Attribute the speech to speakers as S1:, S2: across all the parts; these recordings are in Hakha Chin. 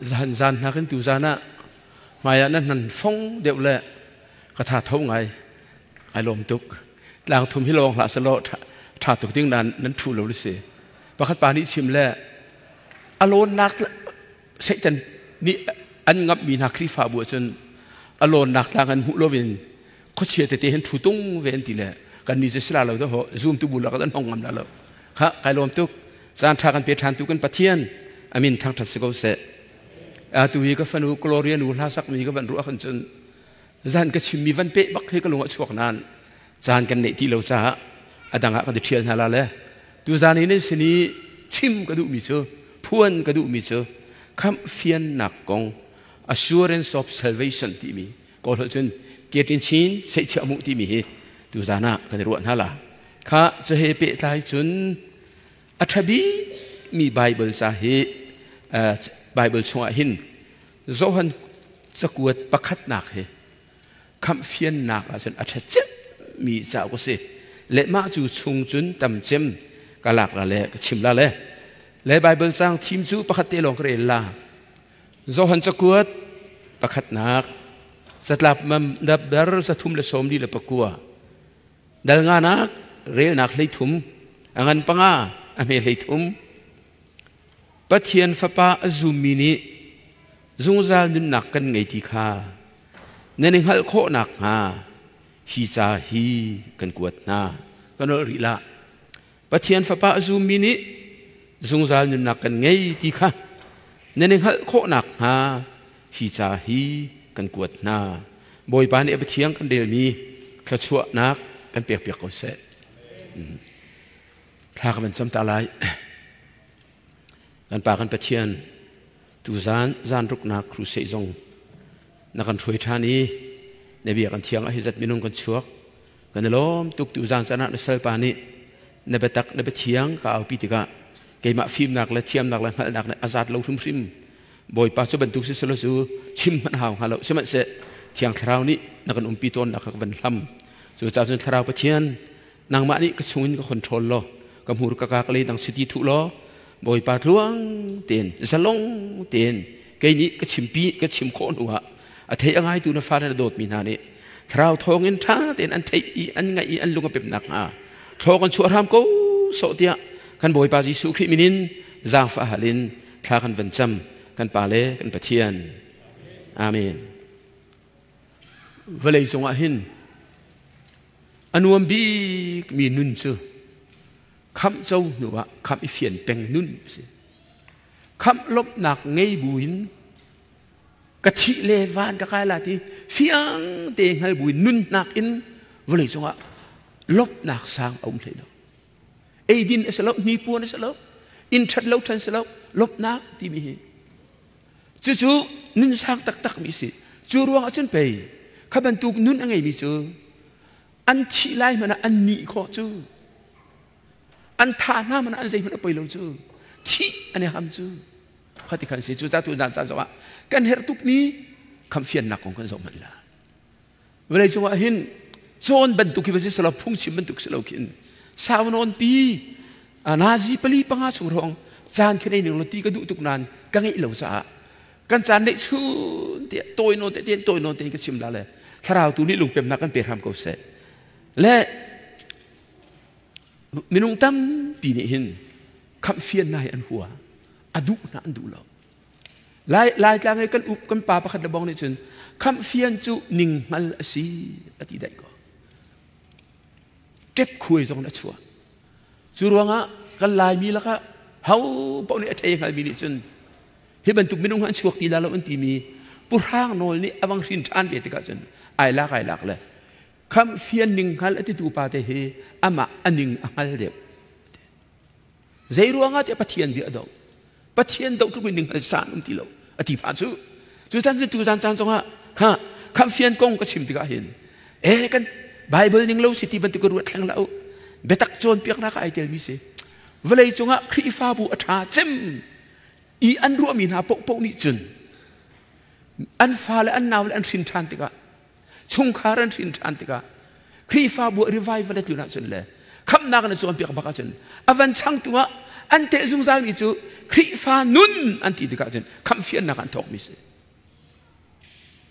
S1: Zan zan nakin tu zan ah hmai ah nan hnan fong deuh le ka tha tho ngai ai lawm tuk. Tlang thum hi lawng hlah selaw tha tuk ding nan nan thu lo si. Pakhat pa nih chim le alon nak Satan nih an ngamh mi hna Khrihfabu ahcun alon nak tlang an hmuh loin khuachia tete hin thu tung ve an ti le kan ni cu sila lo ho zoom tu bu la kan hong ngam la lo kha kai lawm tuk. Caan tha kan pe than tu kan Pathian amin thangthat si ko seh. Atu hi ka fanu Gloria nu hla sak mi ka van ruah kan cun zan ka chim mi van pe bak hi ka lung a chuak nan caan kan neih ti lo caah adang ah kan i thial hna la le tu zan in sini chim ka duh mi cu, phuan ka duh mi cu khamh fiannak kong, assurance of salvation ti mi kawl holh cun ketin chin seihchiah mu ti mi hi tu zan ah kan i ruah hna la. Kha cu he pehtlai cun a ṭha mi Bible ca hi Bible chungah hin Johan cakuat pakhatnak hi khamh fiannak ahcun a ṭha mi cauk a si le mah cu chung cun tam cem ka lak la le ka chim la le le Bible cang thim cu pakhat te lawng ka rel la. Johan cakuat pakhatnak catlap mam dap dar 39 dal nganak relnak 13 a ngan 5 a hme 33. Pathian Fapa a zummi nih zungzal nunnak kan ngei ti kha nan i hngalh khawh nakhnga hi ca hi kan kuat hna. Kan ol rih lah. Pathian Fapa a zummi nih zungzal nunnak kan ngei ti kha nan i hngalh khawh nakhnga hi ca hi kan kuat hna. Bawipa nih a Pathian kan relmi thluachuahnak kan pekpiak ko seh. Thla ka van cam ta lai. Kan Pa kan Pathian, tu zan zan ruknak crusade zong na kan hruai ṭhan i na bia kan thiang ah hi zat minung kan chuak. Kan i lawm tuk. Tu zan caan ah na salpa nih na biatak na biathiang ka aupi tikah keimah fimnak le thiamnak le hngalhnak nih a zat lo hrimhrim. Bawipa, cu bantuk si selaw cu chim hmanh hau hnga lo. Sihmanhseh Thiang Thlarau nih na kan umpi tawnnak kha ka van hlam. Cu caah cun Thlarau Pathian, nangmah nih ka chungin ka control law, ka hmur ka ka ka lei dang siti thuh law, Bawipa, tluang tein zalong tein kei nih ka chimpi ka chim khawh hnu ah a thei a ngaitu na fale na dawtmi hna nih thlarau thawngin ṭha tein an theih i an ngaih i an lung a pemnak hnga thlaw kan chuah hram ko sawh tiah kan Bawipa Jesuh Khrih min in zaangfah hal in thla kan van cam, kan Pa le kan Pathian. Amen. Vawlei cungah hin a nuam bik mi nun cu khamh co hnu ah khamh i fian peng nun a si. Khamh lawmhnak ngei buin ka thih le van ka kai la ti fiang te hngal buin nunnak in vawlei cungah lawmhnak sang a um hlei lo. Eidin a si lo, hnipuan a si lo, inn ṭhat lo ṭhan si lo, lawmhnak timi hi cucu nun sang taktak mi si. Cu ruang ah cun pei kha bantuk nun a ngeimi cu an thih lai hmanh ah an nih khawh cu, an tha hna hmanh ah an zeihmanh a poi lo cu, thih an i ham cu. Khati khan si. Cu ta tu zan caan zong ah kan herh tuk mi khamfiannak kong kan zoh hmanh la. Vawlei cungah hin cawn bantuk hi va si selaw, phungchim bantuk si lo khin sau nawn pi nazi pali panga chung hrawng caan khi nei ning lo ti ka duh tuk nain ka ngeih lo caah kan caan neih chun te tawi nawn te tawi nawn te ka chim la le thlarau tu nih lungpemnak kan pe hram ko seh. Le minung tampi nih hin khamhfiannak hi an hua, a duh hna an duh lo. Lai Laitlang i kan up kan pa pakhat le bong nih cun khamhfian cu ninghngal a si a ti daih ko. Ṭep khuai zong a chuah. Cu ruangah kan Laimi lakah ho paoh nih a thei hngalmi nih cun hi bantuk minung an chuak ti la lo an timi Pu Hrang Nawl nih a vang hrin ṭhan ve tikah cun ai lak ai lak le khamhfian ninghngal a titu pa te hi amah a ning a hngal deuh. Zei ruangah tiah Pathian bia a doh. Pathian doh tluk in ninghngal san um ti lo a ti pah cu. Cu caan cu tu zan caan zongah kha khamhfian kong ka chim tikah hin e kan Bible ning lo si ti bantuk ka ruat thleng la u. Biatak cawnpiaknak ah ai telmi si. Vawlei cungah Khrihfabu a ṭha cem i an ruahmi hna paohpaoh nih cun an fale an naule an hrin ṭhan tikah, chungkhar an hrin ṭhan tikah, Khrihfabu revival a tlun ahcun le khamhnak na cawnpiak bak ahcun a van changtu ah An tel zungzalmi cu Khrihfa nun an ti tikah cun khamhfiannak an thawkmi si.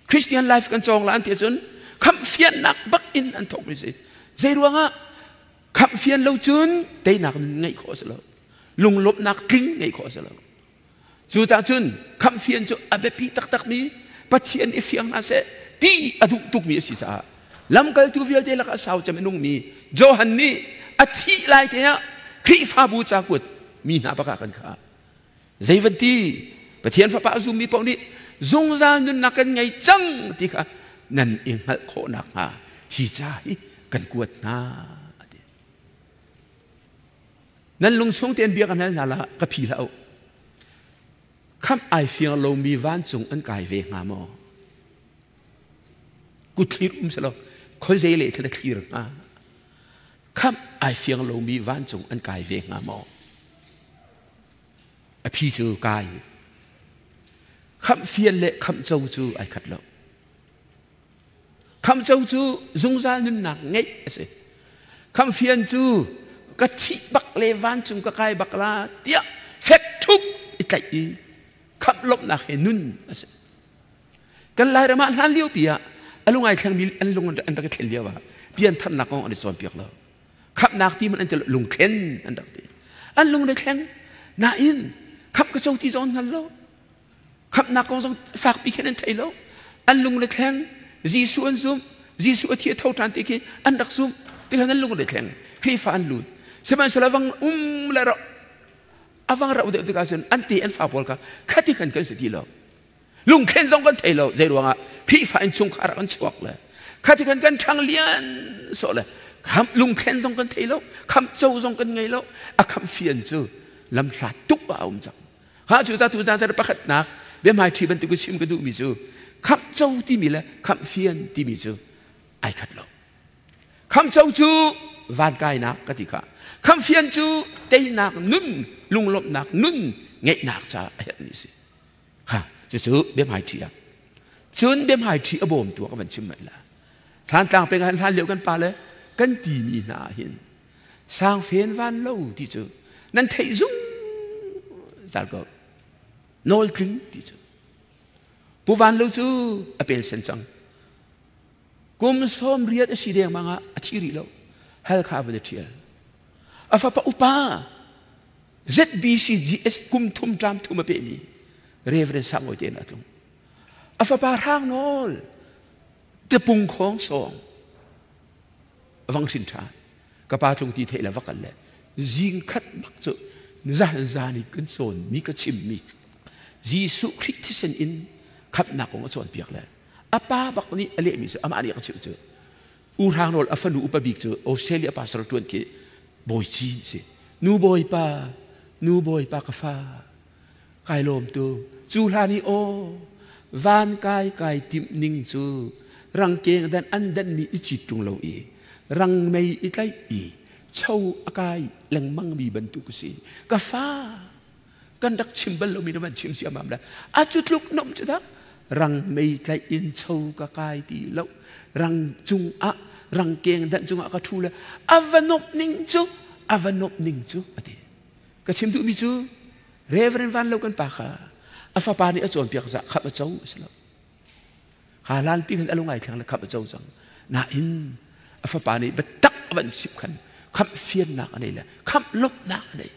S1: Christian life kan cawng la an ti ahcun khamhfiannak bak in an thawkmi si. Zei ruangah khamhfian lo cun teinak nun ngeih khawh a si lo. Lunglawmhnak tling ngeih khawh a si lo. Cucaah cun khamhfian cu a biapi taktakmi Pathian i fiang hna seh ti a duh tukmi a si caah lamkaltu vialte lakah sau cem a nungmi Johan nih a thih lai te ah Khrihfabu ca kuat mi hna bakah kan kha zei van ti Pathian Fapa a zummi paoh nih zungzal nunnak kan ngei cang ti kha nan i hngalh khawh nakhnga hi ca hi kan kuat hna a ti. Nan lungchung tein bia kan hal hna la ka phi hlah u. Khamh ai fiang lomi vancung an kai ve hnga maw? Kutthlir um selaw khoi zei le thil a thlir hnga? Khamh ai fiang lomi vancung an kai ve hnga maw? A phi cu kai. Khamh fian le khamh co cu ai khat lo. Khamhco cu zungzal nunnak ngeih a si. Khamhfian cu ka thih bak le vancung ka kai bak la tiah fek ṭhup i tlaih i khamh lawmhnak he nun a si. Kan Lairam ah hlan lio pi ah a lung ai thlengmi an lung an rak i thlen lio ah piantharnak kong an i cawnpiak lo. Khamhnak ti man an ti lo, lungthlen an rak ti. An lung le thleng. Nain khamh ka co ti zong an hngal lo. Khamhnak kong zong fakpi khin an thei lo. An lung le thleng. Jesuh an zumh. Jesuh a thi a tho ṭhan ti khi an rak zumh. Ti khan an lung le thleng. Khrihfa an lut. Sihmanhsehlaw vang um le ro a vang rauh deuh tikah cun an te an fa pawl kha khati khan kan si ti lo. Lungthlen zong kan thei lo. Zei ruangah Khrihfa in chungkhar ah kan chuak le khati khan kan ṭhang lian sawh le khamh lungthlen zong kan thei lo. Khamh co zong kan ngei lo. A khamh fian cu lamhlat tuk ah a um cang. Ha cu ta tu zan zan pakhatnak biahmaiṭhi bantuk in chim ka duhmi cu khamh co timi le khamh fian timi cu ai khat lo. Khamh co cu van kainak ka ti kha. Khamh fian cu teinak nun, lunglawmhnak nun ngeihnak caah a herhmi si. Ha cucu biahmaiṭhi ah. Cun biahmaiṭhi a bawmtu ah ka van chim mai la. Thlantlang peng ah hlan lio kan pa le kan timi hna ah hin Sangfen van lo ti cu nan theih zungzal ko. Nawl tling ti cu. Pu Van Lo cu a pel sen cang. Kum 80 a si dengmang ah a thi rih lo. Halkha van i ṭhial. A fapa upa ZBCGS kum thum ṭam thum a pehmi Reverend Sangawi te a tlung. A fapa Hrang Nawl Tipung Khawng Sawng vang hrin ṭhan ka pa tlung ti theih le va kal le zing khat bak cu zan zan i kan cawn mi ka chim mi Jesuh Khrih thisen in khamhnak kong a cawnpiak le a pa bak nih a lehmi cu amah nih a ka chimh cu U Hrang Nawl a fanu upa bik cu Australia pastor ṭuan khi bawi ci si nu bawipa nu bawipa ka fa kai lawm tu cu hlan i aw van kai kai timh ning cu rangkeng dan an dan mi i cit tung lo i rang mei i tlaih i cho a kai lengmang mi bantuk a si ka fa kan rak chim bal lomi na van chim ciammam le a cu tluk nom cu dah rang mei tlaih in cho ka kai ti lo rang cung ah rangkeng dan cungah ka thu le a va nomh ning cu a va nomh ning cu a ti Ka chim duhmi cu Reverend Van Lo kan pa kha a fapa nih a cawnpiak zah khamh a co a si lo. Kha hlanpi khan a lung ai thleng le khamh a co cang. Nain a fapa nih biatak a van chimh khan khamh fiannak a nei le khamh lawmhnak a nei.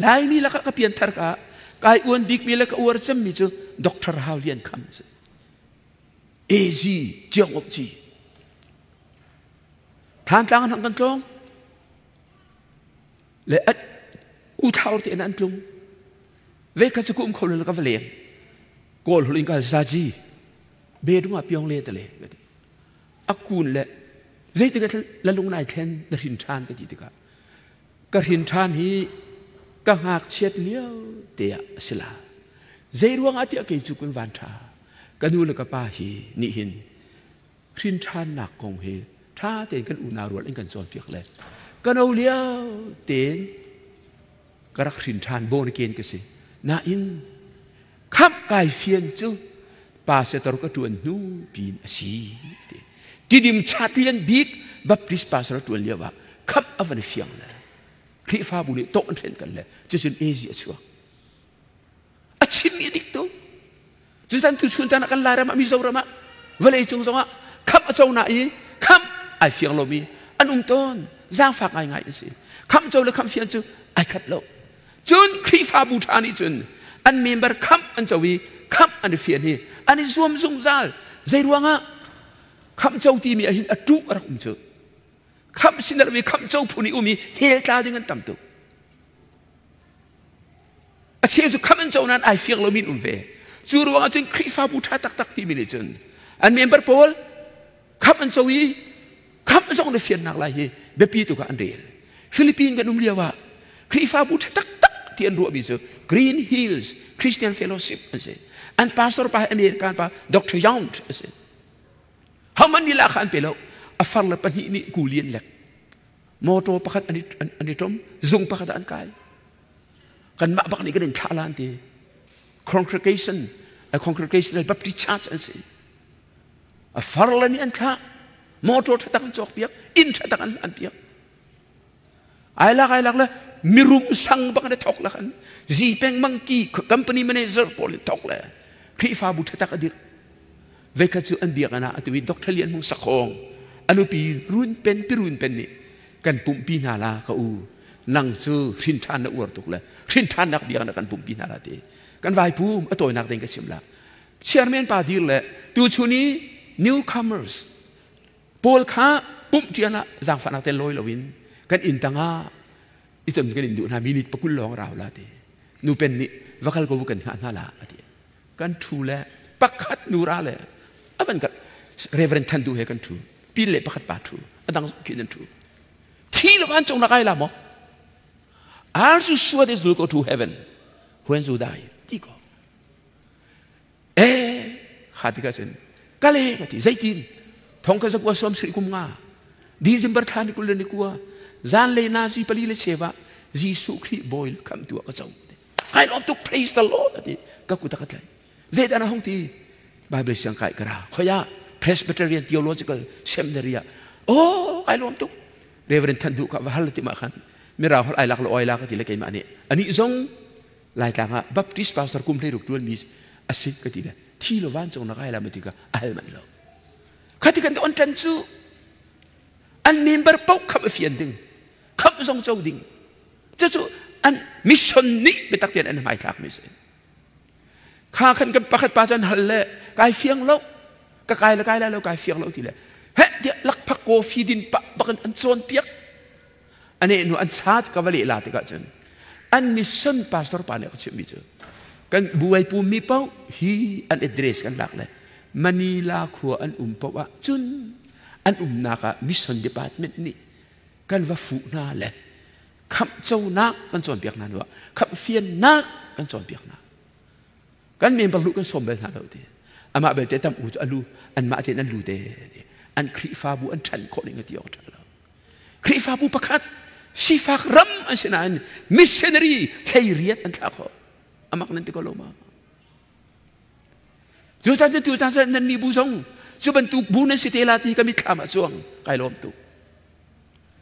S1: Laimi lakah ka pianthar ka kai uan bikmi le ka uar cemmi cu Dr. Hau Lian Kham a si. AZ Ciang Op Ci. Thantlang an hang kan tlawng. Le u thlaur te in an tlung ve kha chu kum kho le ka va leng kawl hul in ka zaji be dunga piong le te le ka ti a kun le zeitik la lung nai thlen na hrin than ka ti tikah ka hrin than hi ka ngak chiat lio te ah sila zei ruang ah tiah kei cu kun van tha ka nu le ka pa hi nih hin hrin ṭhannak kong hi ṭha tein kan unau rual in kan cawnpiak le ka no lio tein ka rak hrin ṭhan born again ka si nain khamh kai fian cu pastor ka ṭuan hnu pin a si ti tidim chatlian bik Baptist pastor ṭuan lio ah khamh a van fiang le. Khrihfabu nih tawh an hren kan le cucun AZ a chuak. A chimmi a dik tuk. Cucan tu chun caan ah kan Lairam ah Mizoram ah vawlei cung zongah khamh a co na i khamh ai fiang lomi an um tawn. Zaangfak ngaingai an si. Khamh co le khamh fian cu ai khat lo. Cun Khrihfabu ṭha nih cun an member khamh an co i khamh an i fian hi an i zuam zungzal. Zei ruangah khamh co timi ahhin a ṭuh a rak um cu. Khamh sin a khamh co phun i um i hell tla ding an tam tuk. A cheu cu khamh an co nain ai fiang lomi an um ve. Cu ruangah cun Khrihfabu ṭha taktak timi nih cun an member pawl khamh an co i khamh zong na fiannak lai hi biapi tuk ah an rel. Philippines kan um lio ah Khrihfabu ṭha taktak ti an ruahmi cu Green Hills Christian Fellowship an si. An pastor pa hi American pa Dr. Yount a si. Hohmanh nih lahkhah an pe lo. A far le pahnih nih kuli an lek. Motor pakhat an i ṭom, zung pakhat ah an kai. Kanmah bak nih kan in thlah la an ti. Congregation, a Congregational Baptist Church an si. A far le nih an thlah. Motor ṭha tak an cawk piak, inn ṭha tak an hlan piak. Ai lak ai lak le mirum sang bak an i thok la khan zipeng mangki company manager pawl in thok le Khrihfabu ṭha tak a dirh. Veikhat cu an biakinn ah atu i Dr. Lian Hmung Sakhong a nupi Run Pen pi Run Pen nih kan pumhpi hna la ka u nang cu hrin ṭhan na uar tuk le hrin ṭhannak biakinn ah kan pumhpi hna la ti kan vai pum a tawinak ding ka chim la chairman pa dir le tuchun i newcomers pawl kha pumh ṭian ah zaangfahnak te lawi loin kan inn tangah i ton kan in duh hna minute pakul lawng rau la ti nu pen nih va kal ko kan hngah hna la ati kan ṭhu le pakhat nu ra le avan kan Reverend Than Du he kan ṭhu pil le pakhat pa ṭhu adang khin an ṭhu thi lo an cung nak ai la maw are you sure this will go to heaven when you die ti ko Eh, kha tikah cun kale ka ti zeitin thong ka zakua som sri kum nga December thla ni kul le ni kua zan le na zi pali le chewa Jesuh Khrih bawi kham tu ka co kai lawm tuk praise the Lord ati ka kuta ka tlai zeidah na hong ti Bible siang kai kara khoya Presbyterian Theological Seminary ah oh kai lawm tuk Reverend Than Du ka va hal ti ma khan mira hol ai lak lo oi la ka ti le keimah nih ani zong Laitlang ah Baptist pastor kum hlei ruk tuan mi a si ka ti le thi lo vancung na kai la ma ti ka a hal manh lo khati kan on tan cu an member paoh khamh a fian ding khamh zong co ding cucu an mission nih biatak tein an hmaithlak mi si kha khan kan pakhat pa cun hal le kai fiang lo ka kai le kai lai lo kai fiang lo ti le he tiah lakphak coffee din pa bakin an cawn piak ane hnu an chat ka va leh la tikah cun an mission pastor pa nih a ka chimhmi cu kan buai pummi paoh hi an address kan lak le Manila khua an um paoh ah cun an umnak ah mission department nih kan va fuh hna le khamh conak kan cawnpiak hna hnu ah khamh fiannak kan cawnpiak hna kan member lu kan sawm bel hna lo ti amah belte tam u cu alu anmah tein an lu te an Khrihfabu an ṭhan khawh ning a ti awk ṭha lo Khrihfabu pakhat sifak ram an si nain missionary thleiriat an thlah khawh. Amak nan ti ko lo ma? Cu caan cu tu caan cu nan nih bu zong cu bantuk bu nan si te la ti ka mitthlam ah cuang kai lawm tu.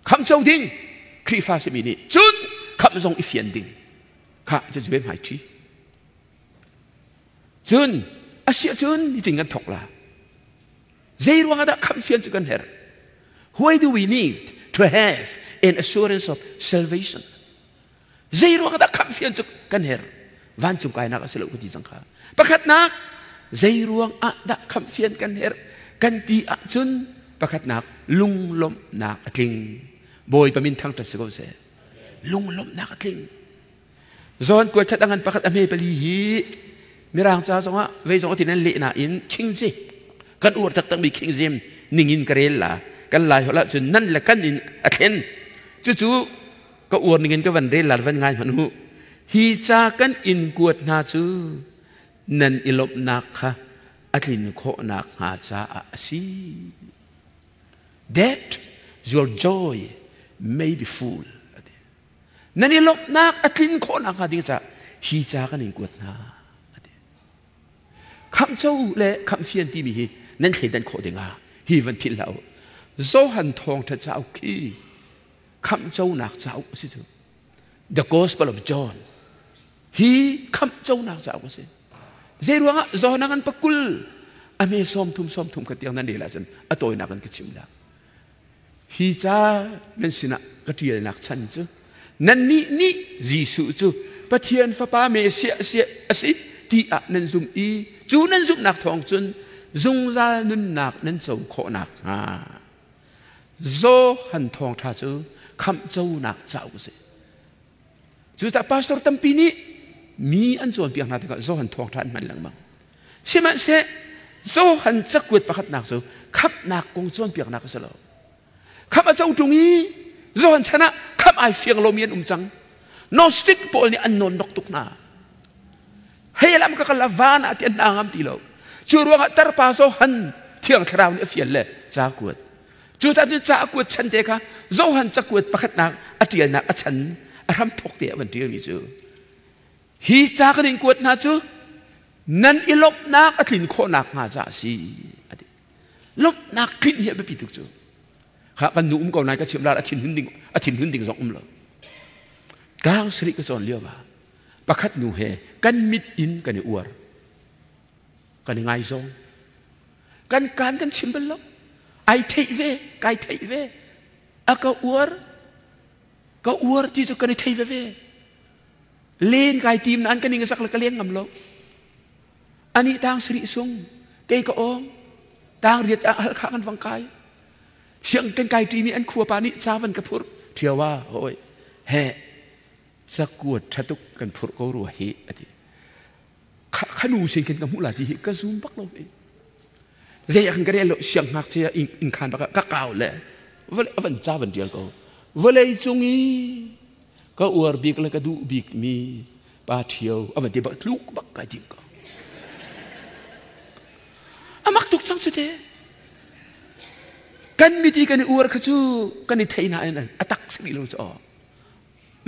S1: Kham co ding Khrihfa simi nih cun kham zong i fian ding kha cu cu hmai ṭhi. Cun asiah cun hitin kan thok la. Zei ruangah dah khamhfian cu kan herh? Why do we need to have an assurance of salvation? Zei ruangah dah khamhfian cu kan herh? Vancung kainak a si lo ka ti cang kha. Pakhatnak, zei ruangah dah khamhfian kan herh? Kan ti ahcun pakhatnak lunglawmhnak a tling. Bawipa min thangṭhat si ko seh. Lunglawmhnak a tling. Zawn kuat khat a ngan pakhat a hme pali hi Mirang ca zongah vei zong atin an leh nain King James kan uar taktakmi King James ningin ka rel la kan lai holh ahcun nan le kan in a thlen cucu ka uar ningin ka van rel la van ngai hmanh u hi ca kan in kuat hna cu nan i lawmhnak kha a tlin khawhnak hnga caah a si that your joy may be full Nan i lawmhnak a tlin khawh nakhnga ding caah hi ca kan in kuat hna. Khamh co le khamh fian timi hi nan thleidan khawh dingah hi van philh hlah u. Johan thawngṭha cauk khi khamh conak cauk a si cu. The Gospel of John hi khamh conak cauk a si. Zei ruangah John an pakul a me 30 30 kha tiang nan rel ahcun a tawinak in ka chim la. Hi ca nan sinah ka ṭialnak chan cu nannih nih Jesuh cu Pathian Fapa Messiah a si tiah nan zumh i cu nan zumhnak thawng cun zungzal nunnak nan co khawh nakhnga Johan thawngṭha cu khamhconak cauk a si. Cucaah pastor tampi nih mi an cawnpiak hna tikah Johan thawngṭha an hman lengmang. Sihmanhseh Johan cakuat pakhatnak cu khamhnak kong cawnpiaknak a si lo. Khamh a co ṭung i Johan chan ah khamh ai fiang lomi an um cang. Gnostic pawl nih an nawn nok tuk hna. Hei lam ka kal a van ah ti an hna ngam ti lo. Cu ruangah tarpa Johan Thiang Thlarau nih a fial le ca kuat. Cucaah cun ca a kuat chan te kha Johan cakuat pakhatnak a ṭialnak a chan a hramthawk te a van ṭialmi cu hi ca kan in kuat hna cu nan i lawmhnak a tlin khawh nakhnga ca a si a ti. Lawmhnak tlin hi a biapi tuk cu. Kha kan nu um ko nai ka chim la a thinhun ding a thinhun ding zong um lo. Tlang sarih ka cawn lio ah pakhat nu he kan mit in kan i uar. Kan i ngaizawng. Kan kaan kan chim bal lo. Ai theih ve, kai theih ve. A ka uar, ka uar ti cu kan i thei ve ve. Len kai tim nain ka ning a sak le ka leng ngam lo. Ani tang sarih sung, kei ka awng, tang riat ah halkha kan vang kai. Siang kan kai ṭimi an khua pa nih ca van ka phurh. Ṭhiawa, hoi, he, cakuat ṭha tuk kan phurh ko rua hi, a ti. Khanu sin khin ka hmuh la ti hi ka zum bak lo hi. Zei ah kan ka rel lo, siang ngakchia inn khan bak ah ka kau le van ca van ṭial ko. Vawlei cung i ka uar bik le ka duh bik mi pa ṭhio a van ti bak tluk bak kai tim ko. A mak tuk cang cu te. Kan miti kan i uar kha cu kan i thei nain a tak si lo cu aw.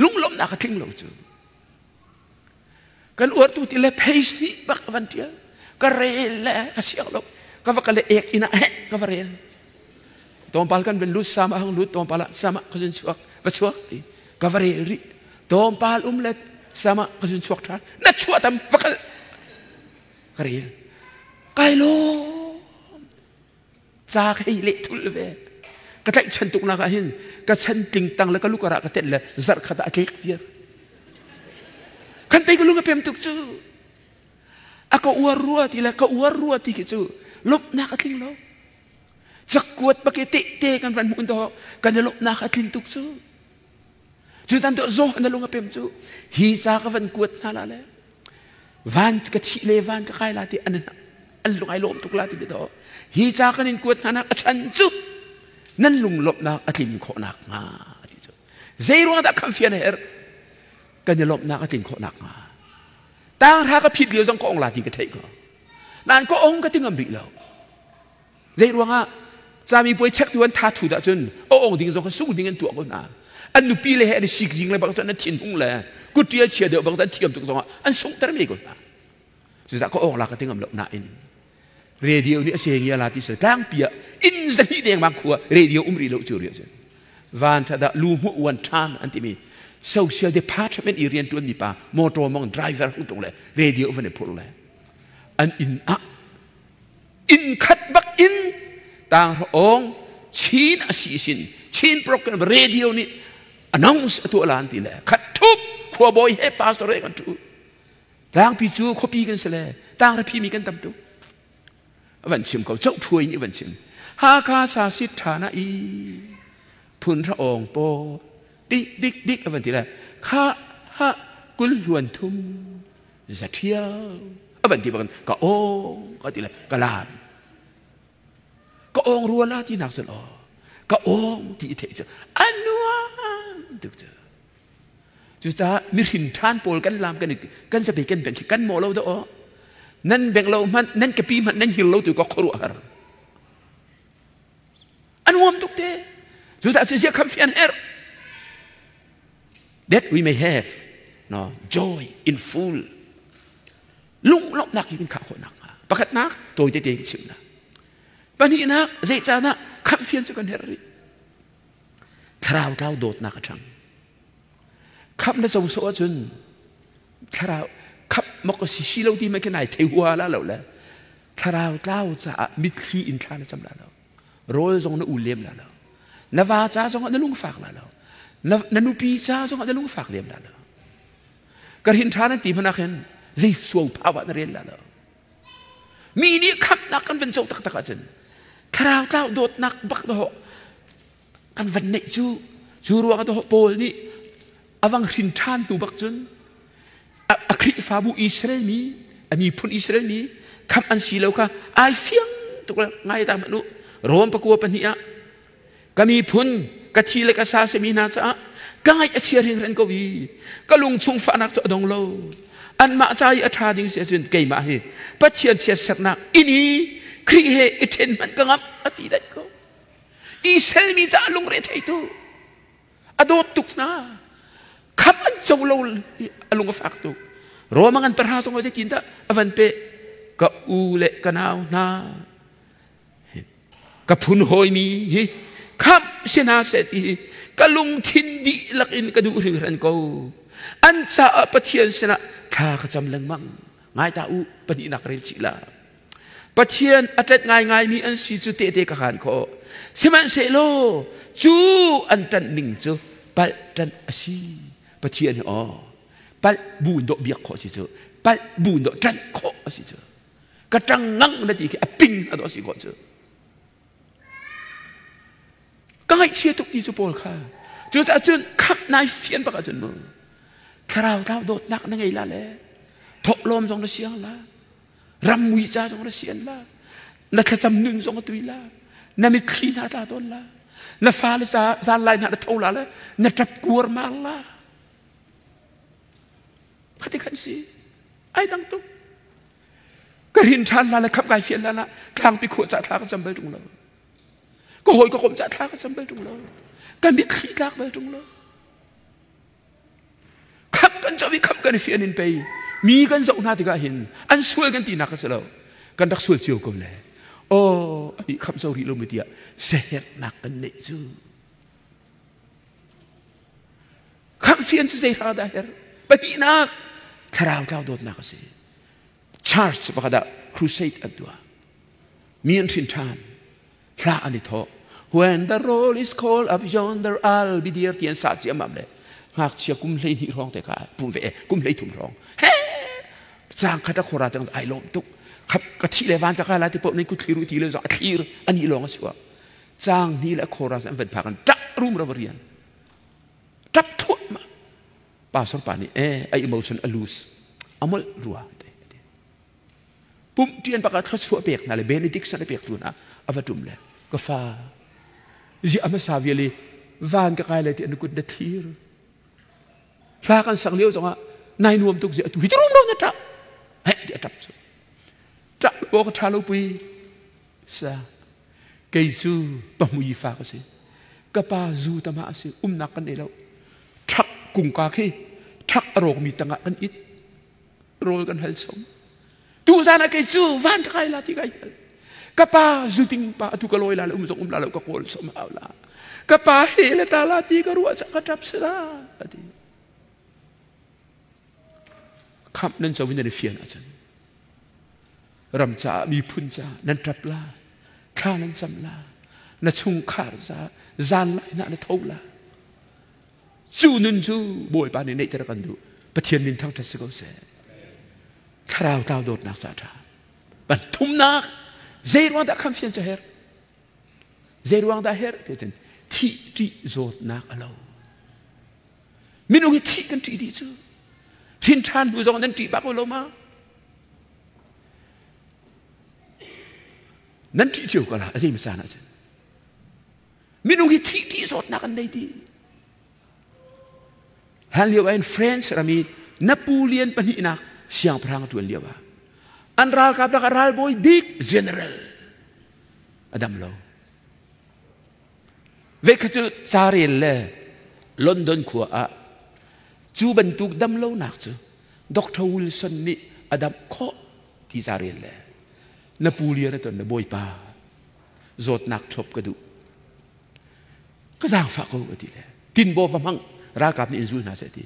S1: Lunglawmhnak a tling lo cu. Kan uar tu ti le page nih bak a van ṭial. Ka rel le ka siang lo. Ka va ka le ek inn ah heh ka va rel. Tlawmpal kan van lut sama hang lut tlawmpal ah sama ka zun chuak va chuak ti ka va rel rih. Tlawmpal um le sama ka zun chuak ṭhan. Na chuah tam va kal. Ka rel. Kai lawm. Ca ka hei leh thul ve. Ka tlaihchan tuk nak ah hin ka chan tling tang le ka lukar ah ka tenh le zarh khat ah a tlek viar. Kan pei ka lung a pem tuk cu. A ka uar rua ti le ka uar rua ti khi cu lawmhnak a tling lo. Cakuat bak i tehte kan van hmuh dawh kan i lawmhnak a tling tuk cu. Cu tan to zaw na lung a pem cu hi ca ka van kuat hna la le van ka thih le van ka kai la ti an an lung ai lawm tuk la ti do hi ca kan in kuat hna nak a chan cu nan lung lawmhnak a tlin khawh nak hnga ti cu zei ruang dah kham fian her kan i lawmhnak a tlin khawh nak hnga tang hra ka phit lio zong ka ong la ti ka theih ko nan ka ong ka ti ngam rih lo Zei ruangah cami puai chek tu an tha thu dah cun a ong ding zong kha sung ding an tuah ko hna. An nupi le he an i sik jing le bang cun an thin hung le kutṭial chia deuh bang an thiam tuk zongah an sunghter mi ko hna. Cucaah ka ong la ka tingam lo nain radio nih a seng la ti se tlangpi ah inn zahnih dengmang khua radio um rih lo cu ri cun van tha dah lu hmuh uan ṭhan an timi social department i rian ṭuan mi pa motor mong driver hung tung le radio van i phur le an inn ah inn khat bak in tanghra-awng Chin a si sin Chin program radio nih announce a tuah lan ti le khat thup khuabawi he pastor he kan thu tlangpi cu khuapi kan si le tanghra phi mi kan tam tuk van chim ko chau thuai nih van chim Hakha sa sit tha na i phun ra ong po dik dik dik van ti le kha ha kul hluan thum za ṭhiau a van ti bak ka awng ka ti le ka lam ka awng rua la ti nak cun aw ka awng ti i theih cu a nuam tuk cu cucaah mihrin ṭhan pawl kan lam kan kan zapi kan beng khi kan maw lo dah aw nan beng lo hmanh nan kepi hmanh nan hngil lo tu ka khuaruah har a nuam tuk te cucaah cu zia kham fian herh that we may have no joy in full lunglawmhnak hi kan khah khawh nakhnga pakhatnak tawi tete ka chimnak pahnihnak zeicahdah khamhfian cu kan herh rih thlarau tlau dawtnak a ṭhang. Khap na co sawh ahcun thlarau khap mok a si si lo ti mai khi nai thei hua la lo le thlarau tlau caah mitthli in thla na cam la lo. Rawl zong na u lem la lo. Na va ca zong ah na lungfak la lo. Na nupi ca zong ah na lungfak lem la lo. Ka rin ṭha nan ti hmanh ah khin zei suau phau ah na rel la lo. Mi nih khamhnak kan van co taktak ahcun thlarau tlau dawtnak bak dawh kan van neih cu cu ruang ah Paul nih avang hrin ṭhan hnu bak cun a Khrihfabu Israel mi a miphun Israel mi khamh an si lo kha ai fiang tuk ngai ta hmanh u. Rom 2 ah ka miphun ka thi le ka sa simi hna caah ka ngaih a chia hringhran ko i ka lung chung fahnak cu a dong lo. Anmah ca i a ṭha ding si ahcun keimah hi Pathian chiatsernak inn i Khrih he i ṭhen hmanh ka ngamh a ti daih ko. Israel mi caah lungre theitu a dawt tuk hna. Khamh an co lo a lung a fak tuk. Roma ngan 3 zong zeitin dah a van pe? Ka u le ka nau hna, ka phun hawimi hi khamh si hna seh ti hi ka lungthin dihlak in ka duh hringhran ko. An caah Pathian sinah thla ka cam lengmang. Ngai ta u, pahnihnak rel chih la. Pathian a ṭet ngaingaimi an si cu tehte ka haan khawh. Sihmanhsehlaw cu an ṭanh ning cu palh ṭanh a si. Pathian hi aw palh bu in dawh biak khawh si cu, palh bu in dawh ṭanh khawh a si cu. Ka ṭang ngang na ti khi a ping a dawh si khawh cu. Ka ngaihchia tuk ti cu Paul kha. Cucaah cun khap nai fian bak ahcun mu thlarau tlau dawtnak na ngei la le thawhlawm zong na siang la, ram mui ca zong na sian la, na thlacam nun zong a tui la, na mitthli hna tla tawn la, na fale ca zan lai hna na tho la le na ṭap kuar mar la. Khati khan si ai dang tuk. Ka rin ṭhan la le khap kai fian la la tlangpi khuah ca thla ka cam bal ṭung lo, ka hawi ka komh ca thla ka cam bal ṭung lo, ka mitthli tlak bal ṭung lo. Khap kan zoh i khap kan i fian in pei mi kan zoh hna tikah hin an sual kan tinak a si lo, kan rak sual cio ko le aw ani khap zo rih lo mi tiah sehernak kan neih cu. Khamh fian cu zei hrang dah her? Pahnihnak, thlarau tlau dawtnak a si. Church pakhat ah crusade an tuah. Mi an hrin ṭhan. Thla an i thawh. "When the roll is called up yonder, I'll be there" ti an sa ciammam le ngakchia kum 12 hrawng te kha pum ve kum 13 hrawng he cang khat a khora tang ai lawm tuk. Khap ka thi le van ka ka la ti po nei ku thliru ti le zong a thlir ani lawng a chuak. Cang ni le khora an van phak an ṭah rum ra rian ṭap thluahmah. Pastor pa nih e a emotion a loose amol rua te pum ṭian baka thluachuah pek hna le benediction a pek tu hna a va ṭum le ka fa zi amasa viali van ka kai le ti an kut na thir hla kan sak lio zongah nai nuam tuk zi atu hi rum lo na ṭap he ti a ṭap cu ṭap bo ka ṭha lo pui sa. Kei cu pahmui fa ka si. Ka pa zu tama a si, umnak kan nei lo. Ṭhak kungka khi ṭhak a rawkmi tangah kan it. Rawl kan hal chom. Tu zan ah kei cu van ka kai la ti kai hal. Ka pa zu ting pa atu ka lawi la le um zong um la lo ka kawl som hau la. Ka pa he le ta la ti ka ruah ca ka ṭap sila ati. Khamh nan co in nan i fian ahcun ram caah, miphun caah nan ṭap la, thla nan cam la, na chungkhar caah zan lai na na tho la. Cu nun cu Bawipa nih neihter kan duh. Pathian min thangṭhat si ko seh. Thlarau tlau dawtnak ca ṭha pan thumnak, zei ruang dah khamfian cu her? Zei ruang dah her ti cun thih ṭih zawtnak a lo. Minung hi thih kan ṭih dih cu. Hrin ṭhan hnu zong nan ṭih bak lo ma? Nan ṭih cio ko la a zei caan ah cun. Minung hi thih ṭih zawtnak an nei dih. Hlan lio ah France ram i Napoleon pahnihnak siangpahrang a ṭuan lio ah an ralkap lakah ralbawi bik general a dam lo. Veikhat cu carel le London khua ah cu bantuk damlonak cu Dr. Wilson nih a damh khawh ti carel le Napoleon a ton le bawipa zawtnak thlop ka duh, ka zaangfah ko a ti le tinbaw va hmang ralkap nih in zul hna seh ti.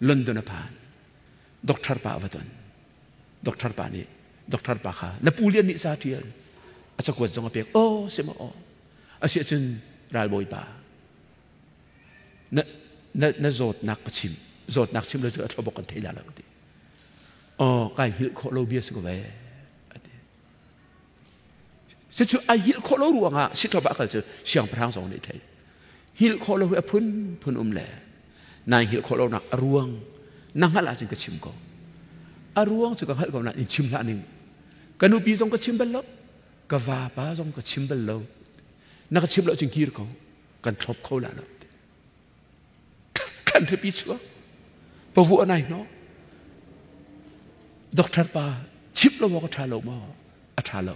S1: London a phan. Doctor pa a va ton. Doctor pa nih doctor pa kha na pu lian nih ca ṭial a cakuat zong a pek. Aw si maw aw. Asi ahcun ralbawi pa na na na zawtnak ka chim. Zawtnak chim lo cu a thlobok kan thei la lo ti. Aw kai hngilh khawh lo bia si ko ve. Ati. Si cu ai hngilh khawh lo ruangah sithlop ah kal cu siangpahrang zong nih thei. Hngilh khawh lo hi a phunphun um le nai hngilh khawh lonak a ruang na hngalh ahcun ka chim ko. A ruang cu ka hngalh ko nain in chim hlah ning. Ka nupi zong ka chim bal lo. Ka vapa zong ka chim bal lo. Na ka chim lo cun kir ko. Kan thlop kho la lo. Thlan hripi chuak. Pavu a nai hnawh. Doctor pa chimh lo maw ka ṭha lo maw? A ṭha lo.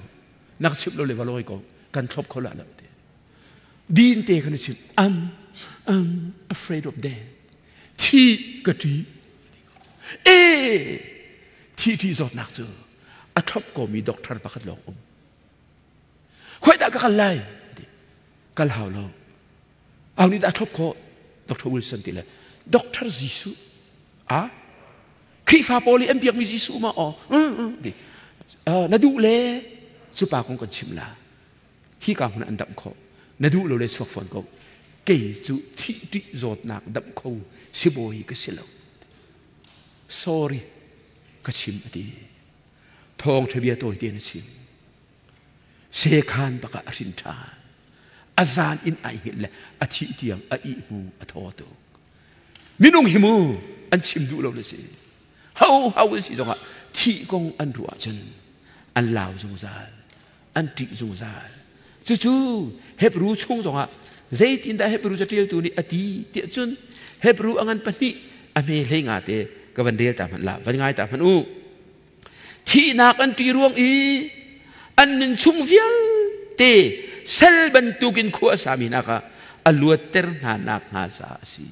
S1: Na ka chimh lo le va lawi ko. Kan thlop kho la lo ti. Din te kan chim. I'm afraid of death. Thi ka ṭi. E thi ṭi zawtnak cu a thlop komi doctor pakhat lawng um. Khoi dah ka kal lai? Kal hau lo. Au nih dah thlop khawh? Dr. Wilson ti le Dr. Jesuh a Khrihfa pawl i an biakmi Jesuh ma aw ti na duh le cu pa kong kan chim la hi ka hmun an damh khawh na duh lo le chuak fawn ko kei cu thih ṭih zawtnak damh kho sibawi ka si lo sorry ka chim a ti thawng ṭha bia tawi te na chim Sekhan bak ah a hrin ṭhan. A zan in ai hngilh le a thih tiang a ih hnu a thaw tuk. Minung hi mu an chim duh lo na si. Ho ho an si zongah thih kong an ruah ahcun an lau zungzal, an ṭih zungzal. Cucu Hebrew chung zongah zeitindah Hebrew caṭialtu nih a ti tiah cun Hebrew a ngan pahnih a hme hlei nga te ka van rel ta hmanh la, van ngai ta hmanh u. Thihnak an ṭih ruang i an nun chung vialte sal bantukin khua a sami hna kha a luatter hna nakhnga caah a si.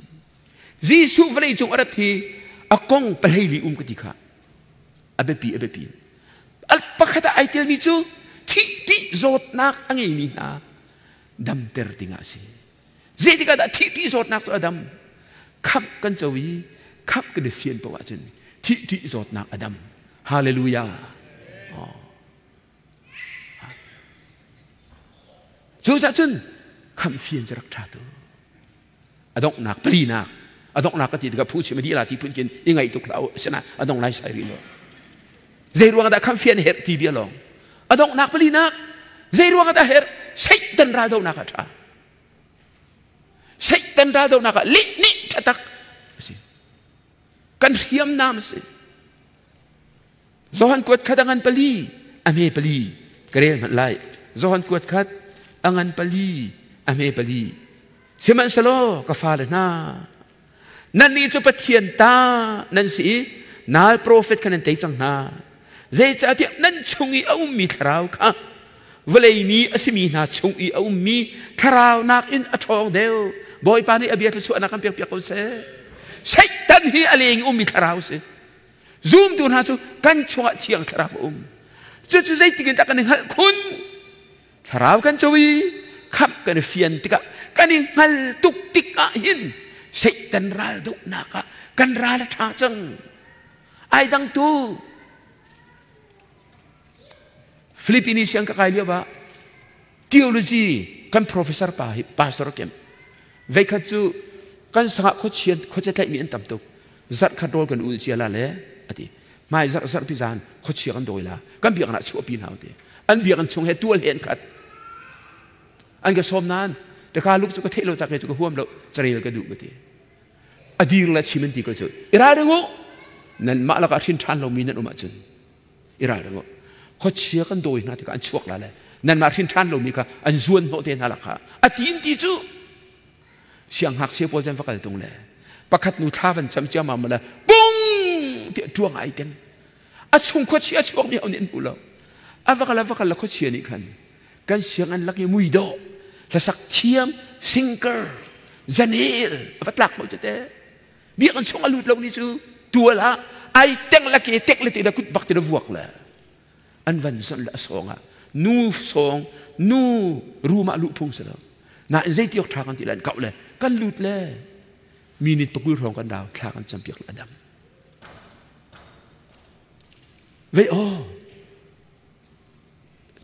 S1: Jesuh vawlei cung a rat hi a kong pahleili um ka ti kha a biapi a biapi. Pakhat ah ai telmi cu thih ṭih zawtnak a ngeimi hna damter dingah a si. Zeitikah dah thih ṭih zawtnak cu a dam? Khamh kan co i khamh kan i fian paoh ahcun thih ṭih zawtnak a dam. Hallelujah. Oh. Cucaah cun khamh fian cu rak ṭha tu. A donghnak palinak a donghnak ka ti tikah phu chim a dih la ti phun khin i ngaih tuk hlah u asinain a dong lai sai rih lo. Zei ruang dah khamh fian herh ti bia lawng. A donghnak palinak zei ruang dah herh Satan raldohnak ah ṭha. Satan raldohnak ah lih nih ṭhatak a si. Kan hriamnam a si. Johan kuat khat a ngan pali, a hme pali. Ka rel hmanh lai. Johan kuat khat a ngan pali, a hme pali. Sihmanhsehlaw ka fale hna, nannih cu Pathian ta nan si i nal profet kha nan tei cang hna. Zeicahtiah nan chung i a ummi thlarau kha vawlei mi a simi hna chung i a ummi thlarau nakin a ṭhawng deuh. Bawipa nih a bia thluachuahnak kan pekpiak ko seh. Satan hi a leng i ummi thlarau si. Zumtu hna cu kan chungah thiang thlarau a um. Cucu zeitik in dah kan i hngalh khun? Thlarau kan co i khamh kan i fian tikah kan i hngal tuk tikah hin Satan ral dohnak ah kan ral a ṭha cang. Ai dang tu Philippines siang ka kai lio ah theology kan professor pa hi pastor kem veikhat cu kan sangah khuachian khuacha tlaihmi an tam tuk zarh khat rawl kan ul cia la le ati hmai zarh zarh pi zan khuachia kan dawi la kan biakinn ah chuahpi hna ti an biakinn chung he tual he an khat an ka sawm nain ka luk cu ka theih lo tak cu ka huam lo carel ka duh ka ti a dir le chim an ti ko cu i ralring u nan mah lakah hrin ṭhan lomi nan um ahcun i ralring u khuachia kan dawi hna tikah an chuak la le nanmah hrin ṭhan lomi kha an zuan hnawh te hna lak kha a ti in ti cu sianghngakchia pawl can va kal tung le pakhat nu thla van cam ciammam le pung tiah ṭuang ai teng a chung khuachia chuak mi ho nih an hmu lo a va kal a va kal le khuachia nih khan kan sianginn lak i muidawh hlasak thiam singer zanel a va tlak ko tete biakinn chung a lut lo ni cu tual ah ai teng la ke tek le te da kut bak te da vuak le an van zon le a song ah nu song nu room ah luh phung si lo nain zei ti awk tha kan ti le an kau le kan lut le. Minute pakul hrawng kan rau thla kan campiak a dam. Vei aw